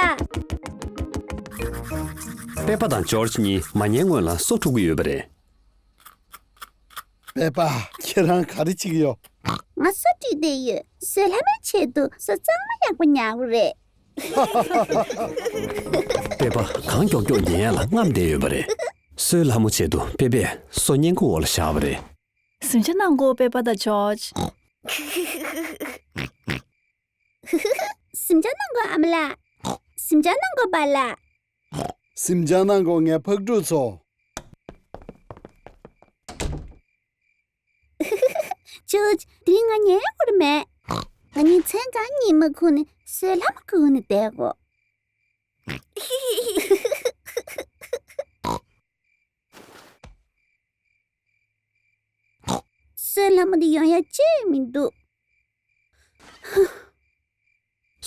པེ་པ་དང་ཇོརྗ་གཉིས་མ་ཉལ་སྔོན་ལ་སོ་འཁྲུད་ཀྱི་ཡོད་པ་རེད། པེ་པ། ཁྱེད་རང་ག་རེ་བྱེད་ཀྱི་ཡོད། ང་སོ་འཁྲུད་བསྡད་ཡོད། སོའི་ལྷ་མོའི་ཆེད་དུ་སོ་གཙང་མ་ཡག་པོ་ཉར་དགོས་རེད། པེ་པ་གང་མགྱོགས་མགྱོགས་ཉལ་ཡ་ལ་རྔམ་བསྡད་ཡོད་པ་རེད། སོའི་ལྷ་མོ་ཆེད་དུ་པེ་པས་སོ་སྔས་མགོ་བ་ལ་བཞག་པ་རེད། གཟིམ་འཇག་གནང་གོ་པེ་པ་དང་ཇོརྗ། གཟིམ་འཇག་གནང་གོ་ཨ་མ་ལགས། གཟིམ་འཇག་གནང་གོ་པཱ་ལགས། གཟིམ་འཇག་གནང་གོ་ངའི་ཕག་ཕྲུག་ཚོ། ཇོརྗ། དེ་རིང་ང་ཉལ་དགོས་རེད་མེད། ང་གཉིས་མཚན་གང་གཉིད་མ་ཁུག་ནས་སོའི་ལྷ་མོ་སྒུག་ནས་བསྡད་དགོས། སོའི་ལྷ་མོ་འདི་ཡོང་ཡ་ཅི་མི་འདུག་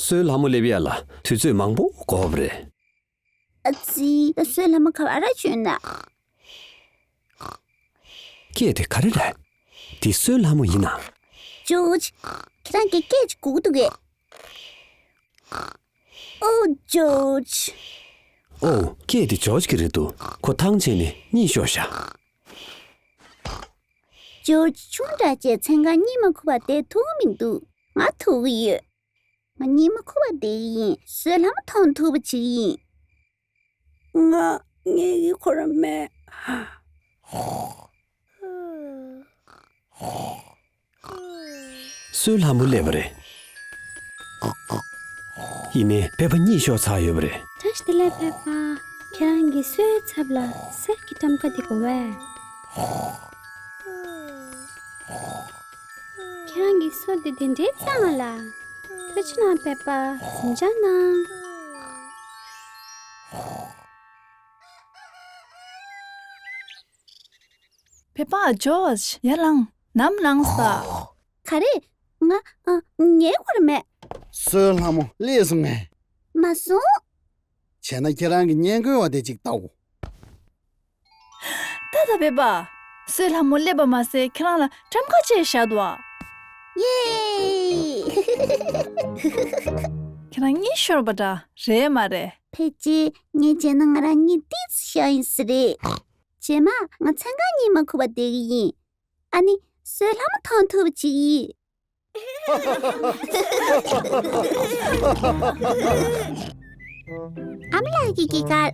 སོའི་ལྷ་མོ་སླེབས་ཡ་ལ་དུས་ཚོད་མང་པོ་འགོར་བ་རེད། ཨ་ཙི། ད་སོའི་ལྷ་མོ་ག་བ་ར་བྱོན་ན། སྐད་དེ་ག་རེ་རེད། འདི་སོའི་ལྷ་མོ་ཡིན་ན། ཇོརྗ། ཁྱེད་རང་གི་སྐད་ཅིག་གོ་གི་འདུག་གས། ཨོ་ཇོརྗ། ཨོ། སྐད་དེ་ཇོརྗ་གི་རེད་འདུག་ཁོ་ཐང་ཆད་ནས་གཉིད་ཤོར་ཤག་ཇོརྗ་ཆུང་དྲགས་བྱས་མཚན་གང་གཉིད་མ་ཁུག་པར་བསྡད་ཐུབ་ཀྱི་མི་འདུག་ང་ཐུག་གི་ཡོད། ང་གཉིད་མ་ཁུག་པར་བསྡད་ཀྱི་ཡིན། སོའི་ལྷ་མོ་མཐོང་ཐུབ་པ་བྱེད་ཀྱི་ཡིན། ང་ཉལ་གི་ཁོ་རང་མེད། སོའི་ལྷ་མོ་སླེབས་པ་རེད། ཡིན་ནའི་པེ་པ་གཉིད་ཤོར་ཚར་ཡོད་པ་རེད། བཀྲ་ཤིས་བདེ་ལེགས་པེ་པ། ཁྱེད་རང་གི་སོའི་ཚབ་ལ་གསེར་གྱི་ཊམ་ཀ་འདི་དགོས་པས། ཁྱེད་རང་གི་སོ་དེ་དེ་འདྲའི་གཙང་ལ། ཐུགས་རྗེ་གནང་པེ་པ། གཟིམ་འཇག་གནང་། པེ་པ། ཇོརྗ། ཡར་ལངས། ནམ་ལངས་ས། ག་རེ། ང་ཨ་ཉལ་དགོས་རེད་མེད། སོའི་ལྷ་མོ་སླེབས་སོང་ངས། མ་སོང་། བྱས་ན་ཁྱེད་རང་གི་སྔས་མགོ་བ་དེ་ཅིག་ལྟའོ། ད་ད་པེ་པ། སོའི་ལྷ་མོ་སླེབས་པ་མ་ཟད་ཁྱེད་རང་ལ་ཊམ་ཀ་བཅས་བཞག་འདུག་ཨ། ཡེ། ཁྱེད་རང་གཉིད་ཤོར་བ་འདྲ་རེད་མ་རེད། ཕལ་ཆེར་ངས་བྱས་ན་ང་རང་གཉིད་ཏོག་ཙམ་ཤོར་ཡིན་ས་རེད། རྗེས་མ་ང་མཚན་གང་གཉིད་མ་ཁུག་པར་བསྡད་ཀྱི་ཡིན། ཨ་ནི་སོའི་ལྷ་མོ་མཐོང་ཐུབ་པ་བྱེད་ཀྱི་ཡིན། ཨ་མ་ལགས་ཀྱི་སྐྱེས་སྐར།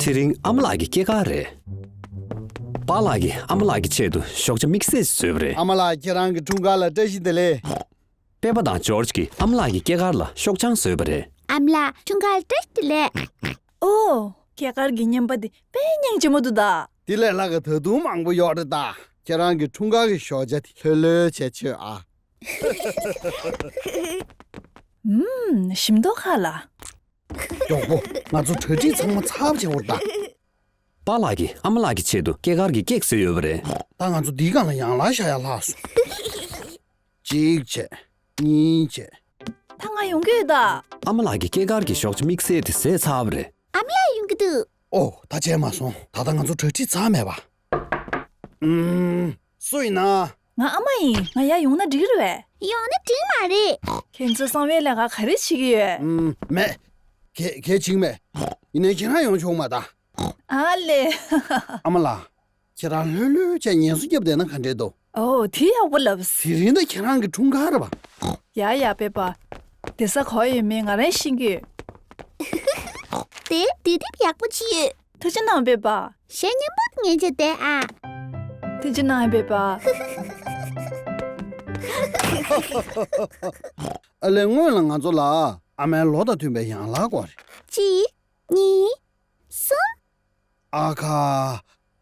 དེ་རིང་ཨ་མ་ལགས་ཀྱི་སྐྱེས་སྐར་རེད། པཱ་ལགས་ཀྱིས་ཨ་མ་ལགས་ཀྱི་ཆེད་དུ་ཞོགས་ཇ་དམིགས་བསལ་ཞིག་བཟོས་པ་རེད། ཨ་མ་ལགས། ཁྱེད་རང་གི་འཁྲུངས་སྐར་ལ་བཀྲ་ཤིས་བདེ་ལེགས། པེ་པ་དང་ཇོརྗ་གིས་ཨ་མ་ལགས་ཀྱི་སྐྱེས་སྐར་ལ་ཤོག་བྱང་བཟོས་པ་རེད། ཨ་མ་ལགས། འཁྲུངས་སྐར་བཀྲ་ཤིས་བདེ་ལེགས། ཨོ། སྐྱེས་སྐར་གྱི་བརྙན་པར་འདི་དཔེ་སྙིང་རྗེ་མོ་འདུག་ད། དེ་ལས་ལྷག་གི་ད་དུང་མང་པོ་ཡོད་རེད་ད། ཁྱེད་རང་གི་འཁྲུངས་སྐར་གྱི་ཞོགས་ཇ་དེ་ལྷོད་ལྷོད་བྱས་མཆོད་ཨ། ཨུམ། ཞིམ་མདོག་ཁ་ལ། མགྱོགས་པོ། ང་ཚོ་གྲ་སྒྲིག་ཚང་མ་ཚར་བྱས་འོར་ད། པཱ་ལགས་ཀྱིས་ཨ་མ་ལགས་ཀྱི་ཆེད་དུ་སྐྱེས་སྐར་གྱི་ཀེག་བཟོས་ཡོད་པ་རེད། ད་ང་ཚོ་འདིའི་སྒང་ལ་ཡང་ལ་བཞག་ཡ་ལྷག་སོང་། གཅིག་བྱས། གཉིས་བྱས། ད་ང་ཡོང་གི་ཡོད་ད། ཨ་མ་ལགས་ཀྱི་སྐྱེས་སྐར་གྱི་ཞོགས་ཇ་དམིགས་བསལ་དེ་བཟས་ཚར་བ་རེད། ཨ་མ་ལགས་ཡོང་གི་འདུག་ཨོ། ད་བྱས་མ་སོང་། ད་ལྟ་ང་ཚོ་གྲ་སྒྲིག་ཚར་མེད་པ། ཨུམ། སུ་ཡིན་ན། ང་ཨ་མ་ཡིན། ང་ཡར་ཡོང་ན་འགྲིག་རེད་པས། ཡོང་ན་འགྲིག་མ་རེད། ཁྱེད་ཚོ་གསང་བའི་ལས་ཀ་ག་རེ་བྱེད་ཀྱི་ཡོད། ཨུམ། མེད། ག་ག་བྱེད་ཀྱི་མེད། ཡིན་ནའི་ཁྱེད་རང་ཡོང་ཆོག་མ་ད། ཨ་ལེ། ཨ་མ་ལགས། ཁྱེད་རང་ལྷོད་ལྷོད་བྱས་ངལ་གསོ་རྒྱབ་བསྡད་ན་ག་འདྲས་འདུག་ཨོ། དེ་ཡག་པོ་ལབ། དེ་རིང་ད་ཁྱེད་རང་གི་འཁྲུངས་སྐར་རེད་པ། ཡ་ཡ། པེ་པ། བསྡད་ས་ག་པར་ཡོད་མེད་ང་རང་ཤེས་ཀྱི་ཡོད། དེ་དུས་དེབ་ཡག་པོ་ཅིག་ཡོད། ཐུགས་རྗེ་གནང་པེ་པ། གཞས་སྙན་པོ་ངས་བྱས་བསྡད་ཨ། ཐུགས་རྗེ་གནང་པེ་པ། ཨ་ལས། སྔོན་ལ་ང་ཚོ་ལ་ཨ་མའི་ལོ་དང་མཐུན་པའི་ཡང་ལག་དགོས་རེད། གཅིག་གཉིས། གསུམ། ཨ་ཁ།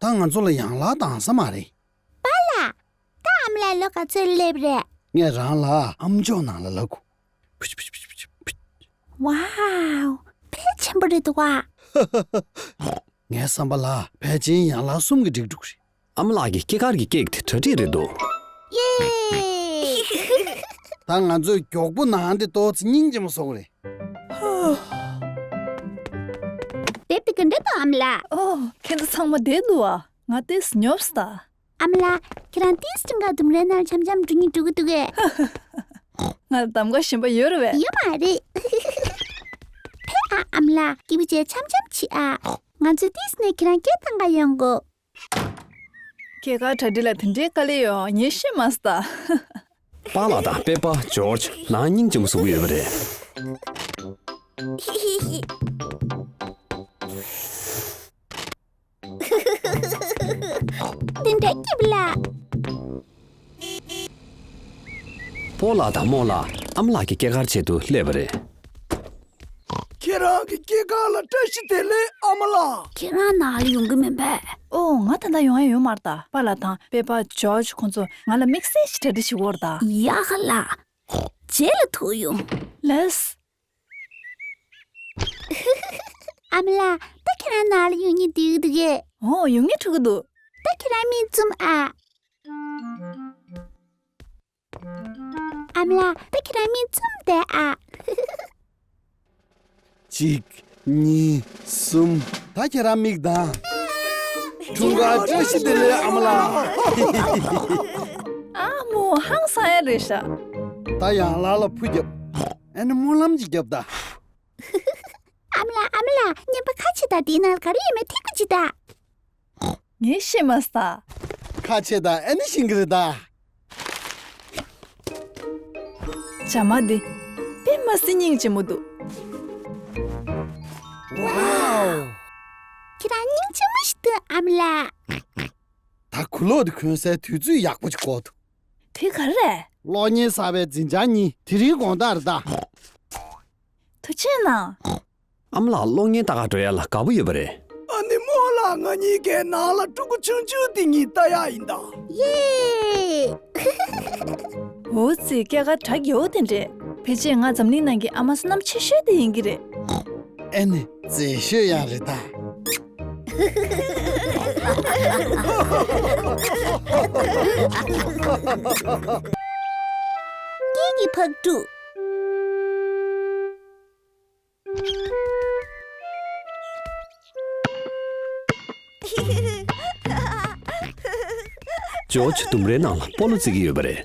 ད་ང་ཚོ་ལ་ཡང་ལག་འདང་ས་མ་རེད། པཱ་ལགས། ད་ཨ་མ་ལགས་ལོ་ག་ཚོད་སླེབས་རེད། ངས་རང་ལ་ཨམ་ཅོག་ནང་ལ་ལབ་དགོས། ཕུཆ་ཕུཆ་ཕུཆ་ཕུཆ་ཕུཆ། ཝའོ། ཕལ་ཆེན་པོ་རེད་འདུག་ག་ངའི་བསམ་པ་ལ་ཕལ་ཆེར་ཡང་ལག་གསུམ་གྱིས་འགྲིག་འགྲོ་གི་རེད། ཨ་མ་ལགས་ཀྱི་སྐྱེས་སྐར་གྱི་ཀེག་དེ་གྲ་སྒྲིག་རེད་འདུག་ཡེ། ད་ང་ཚོས་མགྱོགས་པོ་ནང་དེ་ཏོག་ཙམ་སྙིང་རྗེ་མོ་བཟོ་གི་རེད། དེབ་དེ་ག་འདྲ་འདུག་ཨ་མ་ལགས། ཨོ། ཁྱེད་ཚོ་ཚང་མ་བསྡད་འདུག་ཨ། ང་ཏོག་ཙམ་ཉོབ་སོང་ད། ཨ་མ་ལགས། ཁྱེད་རང་ཏོག་ཙམ་སྤྲིན་དཀར་ལྡུམ་རའི་ནང་འཆམ་འཆམ་འགྲོ་སྙིང་འདོད་ཀྱི་འདུག་གས། ང་ལ་གདམ་ག་གཞན་པ་ཡོད་རེད་པས། ཡོད་མ་རེད། ཕེབས་ཨ། ཨ་མ་ལགས། སྐྱིད་པོ་བྱས་འཆམ་འཆམ་བྱེད་ཨ། ང་ཚོ་ཏོག་ཙམ་ནས་ཁྱེད་རང་སྐད་བཏང་ག་ཡོང་གོ། སྐྱེས་སྐར་གྲ་སྒྲིག་ལ་དེ་འདྲའི་དཀའ་ལས་ཡོད་ངས་ཤེས་མ་སོང་ད། པཱ་ལགས་དང་པེ་པ། ཇོརྗ་ནང་སྙིང་རྗེ་མོ་བཟོ་གི་ཡོད་པ་རེད། འདི་འདྲ་སྐྱིད་པོ་ལ། སྤོ་ལགས་དང་རྨོ་ལགས་ཨ་མ་ལགས་ཀྱི་སྐྱེས་སྐར་ཆེད་དུ་སླེབས་པ་རེད། ཁྱེད་རང་གི་སྐྱེས་སྐར་ལ་བཀྲ་ཤིས་བདེ་ལེགས་ཨ་མ་ལགས། ཁྱེད་རང་ནང་ལ་ཡོང་གི་མིན་པས། ཨོ། ང་ད་ལྟ་ཡོང་ཡ་ཡོད་མ་རེད་ད། པཱ་ལགས་དང་པེ་པ། ཇོརྗ་ཁོང་ཚོ་ང་ལ་དམིགས་བསལ་ཞིག་གྲ་སྒྲིག་བྱེད་ཀྱི་ཡོད་རེད་ད། ཡ་ཧ་ལ། རྗེས་ལ་ཐུག་ཡོང་། ལགས། ཨ་མ་ལགས། ད་ཁྱེད་རང་ནང་ལ་ཡོང་སྙིང་འདོད་ཀྱི་འདུག་གས། ཨོ། ཡོང་སྙིང་འདོད་ཀྱི་འདུག་ད་ཁྱེད་རང་མིག་བཙུམ་ཨ། ཨ་མ་ལགས། ད་ཁྱེད་རང་མིག་བཙུམ་བསྡད་ཨ། གཅིག་གཉིས། གསུམ། ད་ཁྱེད་རང་མིག་གདངས། འཁྲུངས་སྐར་བཀྲ་ཤིས་བདེ་ལེགས་ཨ་མ་ལགས། ཨ་མོ། ཧང་སང་ཡ་རེད་ཤག་ད་ཡང་ལག་ལ་ཕུ་རྒྱབ། ཨ་ནི་སྨོན་ལམ་ཅིག་རྒྱབ་ད། ཨ་མ་ལགས། ཨ་མ་ལགས། ཉན་པ་ཁ་ཕྱེ་དང་། དེའི་ནང་ལ་ག་རེ་ཡོད་མེད་ཐིག་པ་ཅིག་ལྟ། ངས་ཤེས་མ་སོང་། ཁ་ཕྱེ་དང་། ཨ་ནི་ཤེས་ཀྱི་རེད་ད། བྱ་མ་འདི་དཔེ་མ་སྲིད་སྙིང་རྗེ་མོ་འདུག་ཝའོ། ཁྱེད་རང་སྙིང་རྗེ་མོ་ཞིག་འདུག་ཨ་མ་ལགས། ད་གུ་ལོག་འདི་གོན་སའི་དུས་ཚོད་ཡག་པོ་ཅིག་འགོར་འདུག་དེ་ག་རེ་རེད། གློག་བརྙན་གསར་པའི་འཛིན་བྱང་གཉིས་དེ་རིང་དགོང་དག་རེད་ད། ཐུགས་རྗེ་གནང་། ཨ་མ་ལགས་གློག་བརྙན་ལྟ་ག་འགྲོ་ཡ་ལ་དགའ་པོ་ཡོད་པ་རེད། ཨ་ནི་རྨོ་ལགས། ང་གཉིས་ཀའི་ནང་ལ་ཕྲུ་གུ་ཆུང་ཆུང་དེ་གཉིས་ལྟ་ཡ་ཡིན་ད། ཡེ། འོ་ཙི། སྐྱེས་སྐར་གྲ་རྒྱས་པོ་དེ་འདྲས། ཕལ་ཆེར་ང་འཛམ་གླིང་ནང་གི་ཨ་མ་བསོད་ནམས་ཆེ་ཤོས་དེ་ཡིན་གྱི་རེད། ཨེ་ནི་མཛེས་ཤོས་ཡང་རེད་ད། སྐྱིད་ཀྱི་ཕག་ཕྲུག་ཇོརྗ་ལྡུམ་རའི་ནང་ལ་སྤོ་ལོ་རྩེད་ཀྱི་ཡོད་པ་རེད།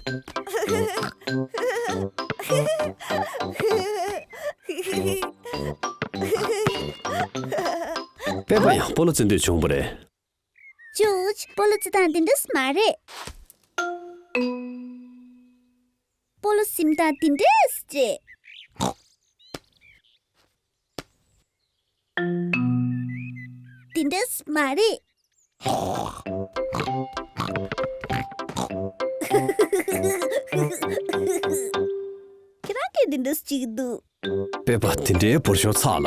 པེ་པ་ཡང་སྤོ་ལོ་རྩེད་འདོད་བྱུང་བ་རེད། ཇོརྗ། སྤོ་ལོ་རྩེད་སྟངས་འདི་འདྲ་མ་རེད། སྤོ་ལོ་ཟིན་སྟངས་འདི་འདྲ་རེད། འདི་འདྲ་མ་རེད། ཁྱེད་རང་གིས་འདི་འདྲ་ཅིག་འདུག་པེ་པ། དེ་འདྲའི་བོར་ཤོག་ཚགས་ལ།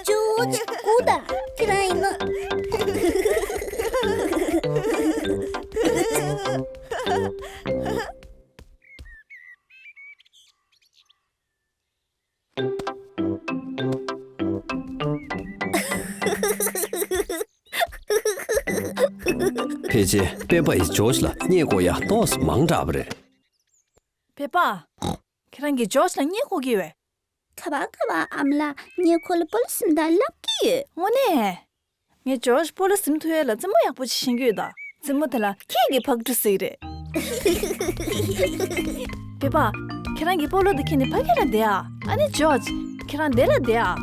ཇོརྗ། སྒུག་ ཨེ་ཅེ། པེ་པ་ཡིས་ཇོརྗ་ལ་བརྙས་བཀོག་ཡ་ཏོག་ཙམ་མང་དྲགས་པ་རེད། པེ་པ། ཁྱེད་རང་གིས་ཇོརྗ་ལ་བརྙས་བཀོག་གི་ཡོད། ག་པར་ག་པར། ཨ་མ་ལགས། ངས་ཁོ་ལ་སྤོ་ལོ་གཟིམ་སྟངས་བསླབ་ཀྱི་ཡོད། དངོས་གནས། ངས་ཇོརྗ་སྤོ་ལོ་གཟིམ་ཐུབ་ཡ་ལ་རྩེད་མོ་ཡག་པོ་ཅིག་ཤེས་ཀྱི་ཡོད་ད། རྩེད་མོ་དེ་ལ་ཁྱེད་ཀྱིས་ཕག་གྲུ་ཟེར་གྱི་རེད། པེ་པ། ཁྱེད་རང་གིས་སྤོ་ལོ་དེ་ཁྱེར་ནས་ཕ་གི་ལ་བསྡད་ཨ། ཨ་ནི་ཇོརྗ། ཁྱེད་རང་འདི་ལ་བསྡད་ཨ།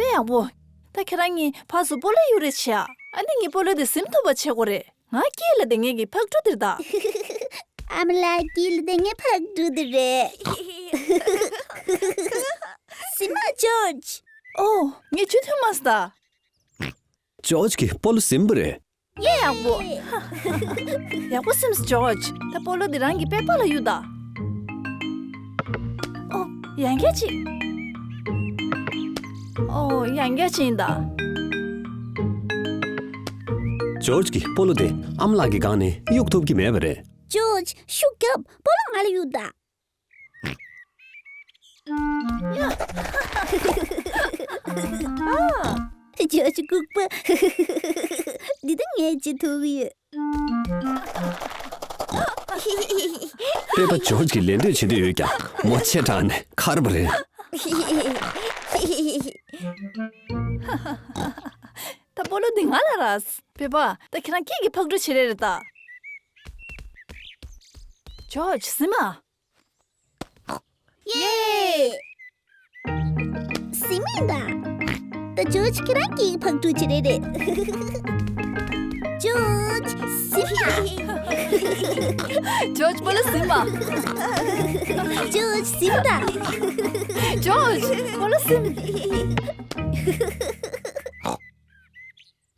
དཔེ་ཡག་པོ། ད་ཁྱེད་རང་གཉིས་ཕར་ཚུར་སྤོ་ལོ་གཡུག་རེས་བྱེད་ཨ། ཨ་ནི་ངས་སྤོ་ལོ་དེ་གཟིམ་ཐུབ་པ་བྱེད་དགོས་རེད། ང་དཀྱིལ་ལ་བསྡད་མཁན་གྱི་ཕག་གྲུ་དེ་རེད་ད། ཨ་མ་ལགས། དཀྱིལ་ལ་བསྡད་མཁན་ཕག་གྲུ་དེ་རེད། གཟིམ་ཨ་ཇོརྗ། ཨོ། ངས་ཇུས་ཐུབ་མ་སོང་ད། ཇོརྗ་གིས་སྤོ་ལོ་ཟིན་པ་རེད། ཡེ། ཡག་པོ། ཡག་པོ་ཟིན་སོང་ཇོརྗ། ད་སྤོ་ལོ་འདི་རང་གི་པེ་པ་ལ་གཡུག་ད། ཨོ། ཡང་བསྐྱར་ཅིག་ཨོ། ཡང་བསྐྱར་ཅིག་ཡིན་ད། ཇོརྗ་གིས་སྤོ་ལོ་དེ་ཨ་མ་ལགས་ཀྱི་སྒང་ནས་གཡུག་ཐུབ་ཀྱི་མེད་པ་རེད། ཇོརྗ། ཤུགས་རྒྱོབ། སྤོ་ལོ་ང་ལ་གཡུག་ད། ཨ། ཇོརྗ་ལྐུགས་པ། འདི་ད་ངས་བྱེད་ཐུབ་ཡོད། པེ་པ་ཇོརྗ་གིས་ལད་ཟློས་བྱེད་འདོད་ཡོད་ཀྱང་མོ་ཆེ་དྲགས་ནས་ཁར་བ་རེད། ད་སྤོ་ལོ་འདི་ང་ལ་རག་པེ་པ། ད་ཁྱེད་རང་ཁྱེད་ཀྱི་ཕག་གྲུ་བྱེད་རེད་རེད་ད། ཇོརྗ་གཟིམ་ཨ། ཡེ། གཟིམ་ཨིན་ད། ད་ཇོརྗ་ཁྱེད་རང་གི་ཕག་གྲུ་བྱེད་རེད་རེད། ཇོརྗ་གཟིམ་ཨ། ཇོརྗ་སྤོ་ལོ་གཟིམ་ཨ། ཇོརྗ་གཟིམ་ད། ཇོརྗ་སྤོ་ལོ་གཟིམ།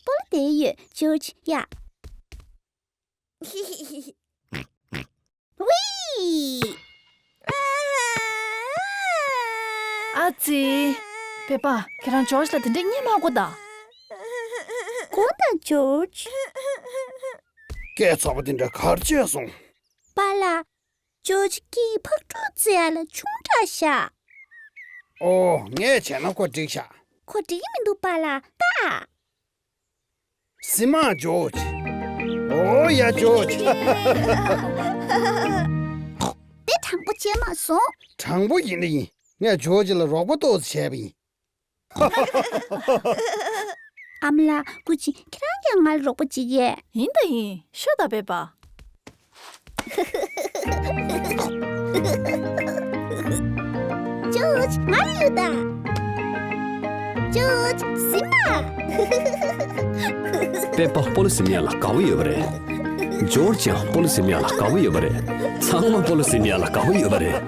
སྤོ་ལོ་དེ་ཡོད་ཇོརྗ་ཡ། ཝི། ཨ་ཙི། པེ་པ། ཁྱེད་རང་ཇོརྗ་ལ་དེ་འདྲས་བརྙས་མ་དགོས་ད། དགོས་ད་ཇོརྗ། སྐད་ཚ་པོ་དེ་འདྲ་ག་རེ་བྱས་སོང་། པཱ་ལགས། ཇོརྗ་ཁྱེད་ཀྱི་ཕག་གྲུ་རྩེ་ཡ་ལ་ཆུང་དྲགས་ཤག་ཨོ། ངས་བྱས་ན་ཁོ་འགྲིག་ཤག་ཁོ་འགྲིག་གི་མི་འདུག་པཱ་ལགས་ད། གཟིམ་ཨ་ཇོརྗ། ཨོ་ཡ་ཇོརྗ། དེ་དྲང་པོ་བྱས་མ་སོང་། དྲང་པོ་ཡིན་ན་ཡིན། ངས་ཇོརྗ་ལ་རོགས་པ་ཏོག་ཙམ་བྱས་པ་ཡིན། ཨ་མ་ལགས། སྐུ་མཁྱེན། ཁྱེད་རང་ཀྱང་ང་ལ་རོགས་པ་བྱེད་ཀྱི། ཡིན་ད་ཡིན། ཤོད་ད་པེ་པ། ཇོརྗ་ང་ལ་གཡུག་ད། ཇོརྗ་གཟིམ་ཨ། པེ་པ་སྤོ་ལོ་གཟིམ་ཡ་ལ་དགའ་པོ་ཡོད་པ་རེད། ཇོརྗ་ཡང་སྤོ་ལོ་གཟིམ་ཡ་ལ་དགའ་པོ་ཡོད་པ་རེད། ཚང་མ་སྤོ་ལོ་གཟིམ་ཡ་ལ་དགའ་པོ་ཡོད་པ་རེད།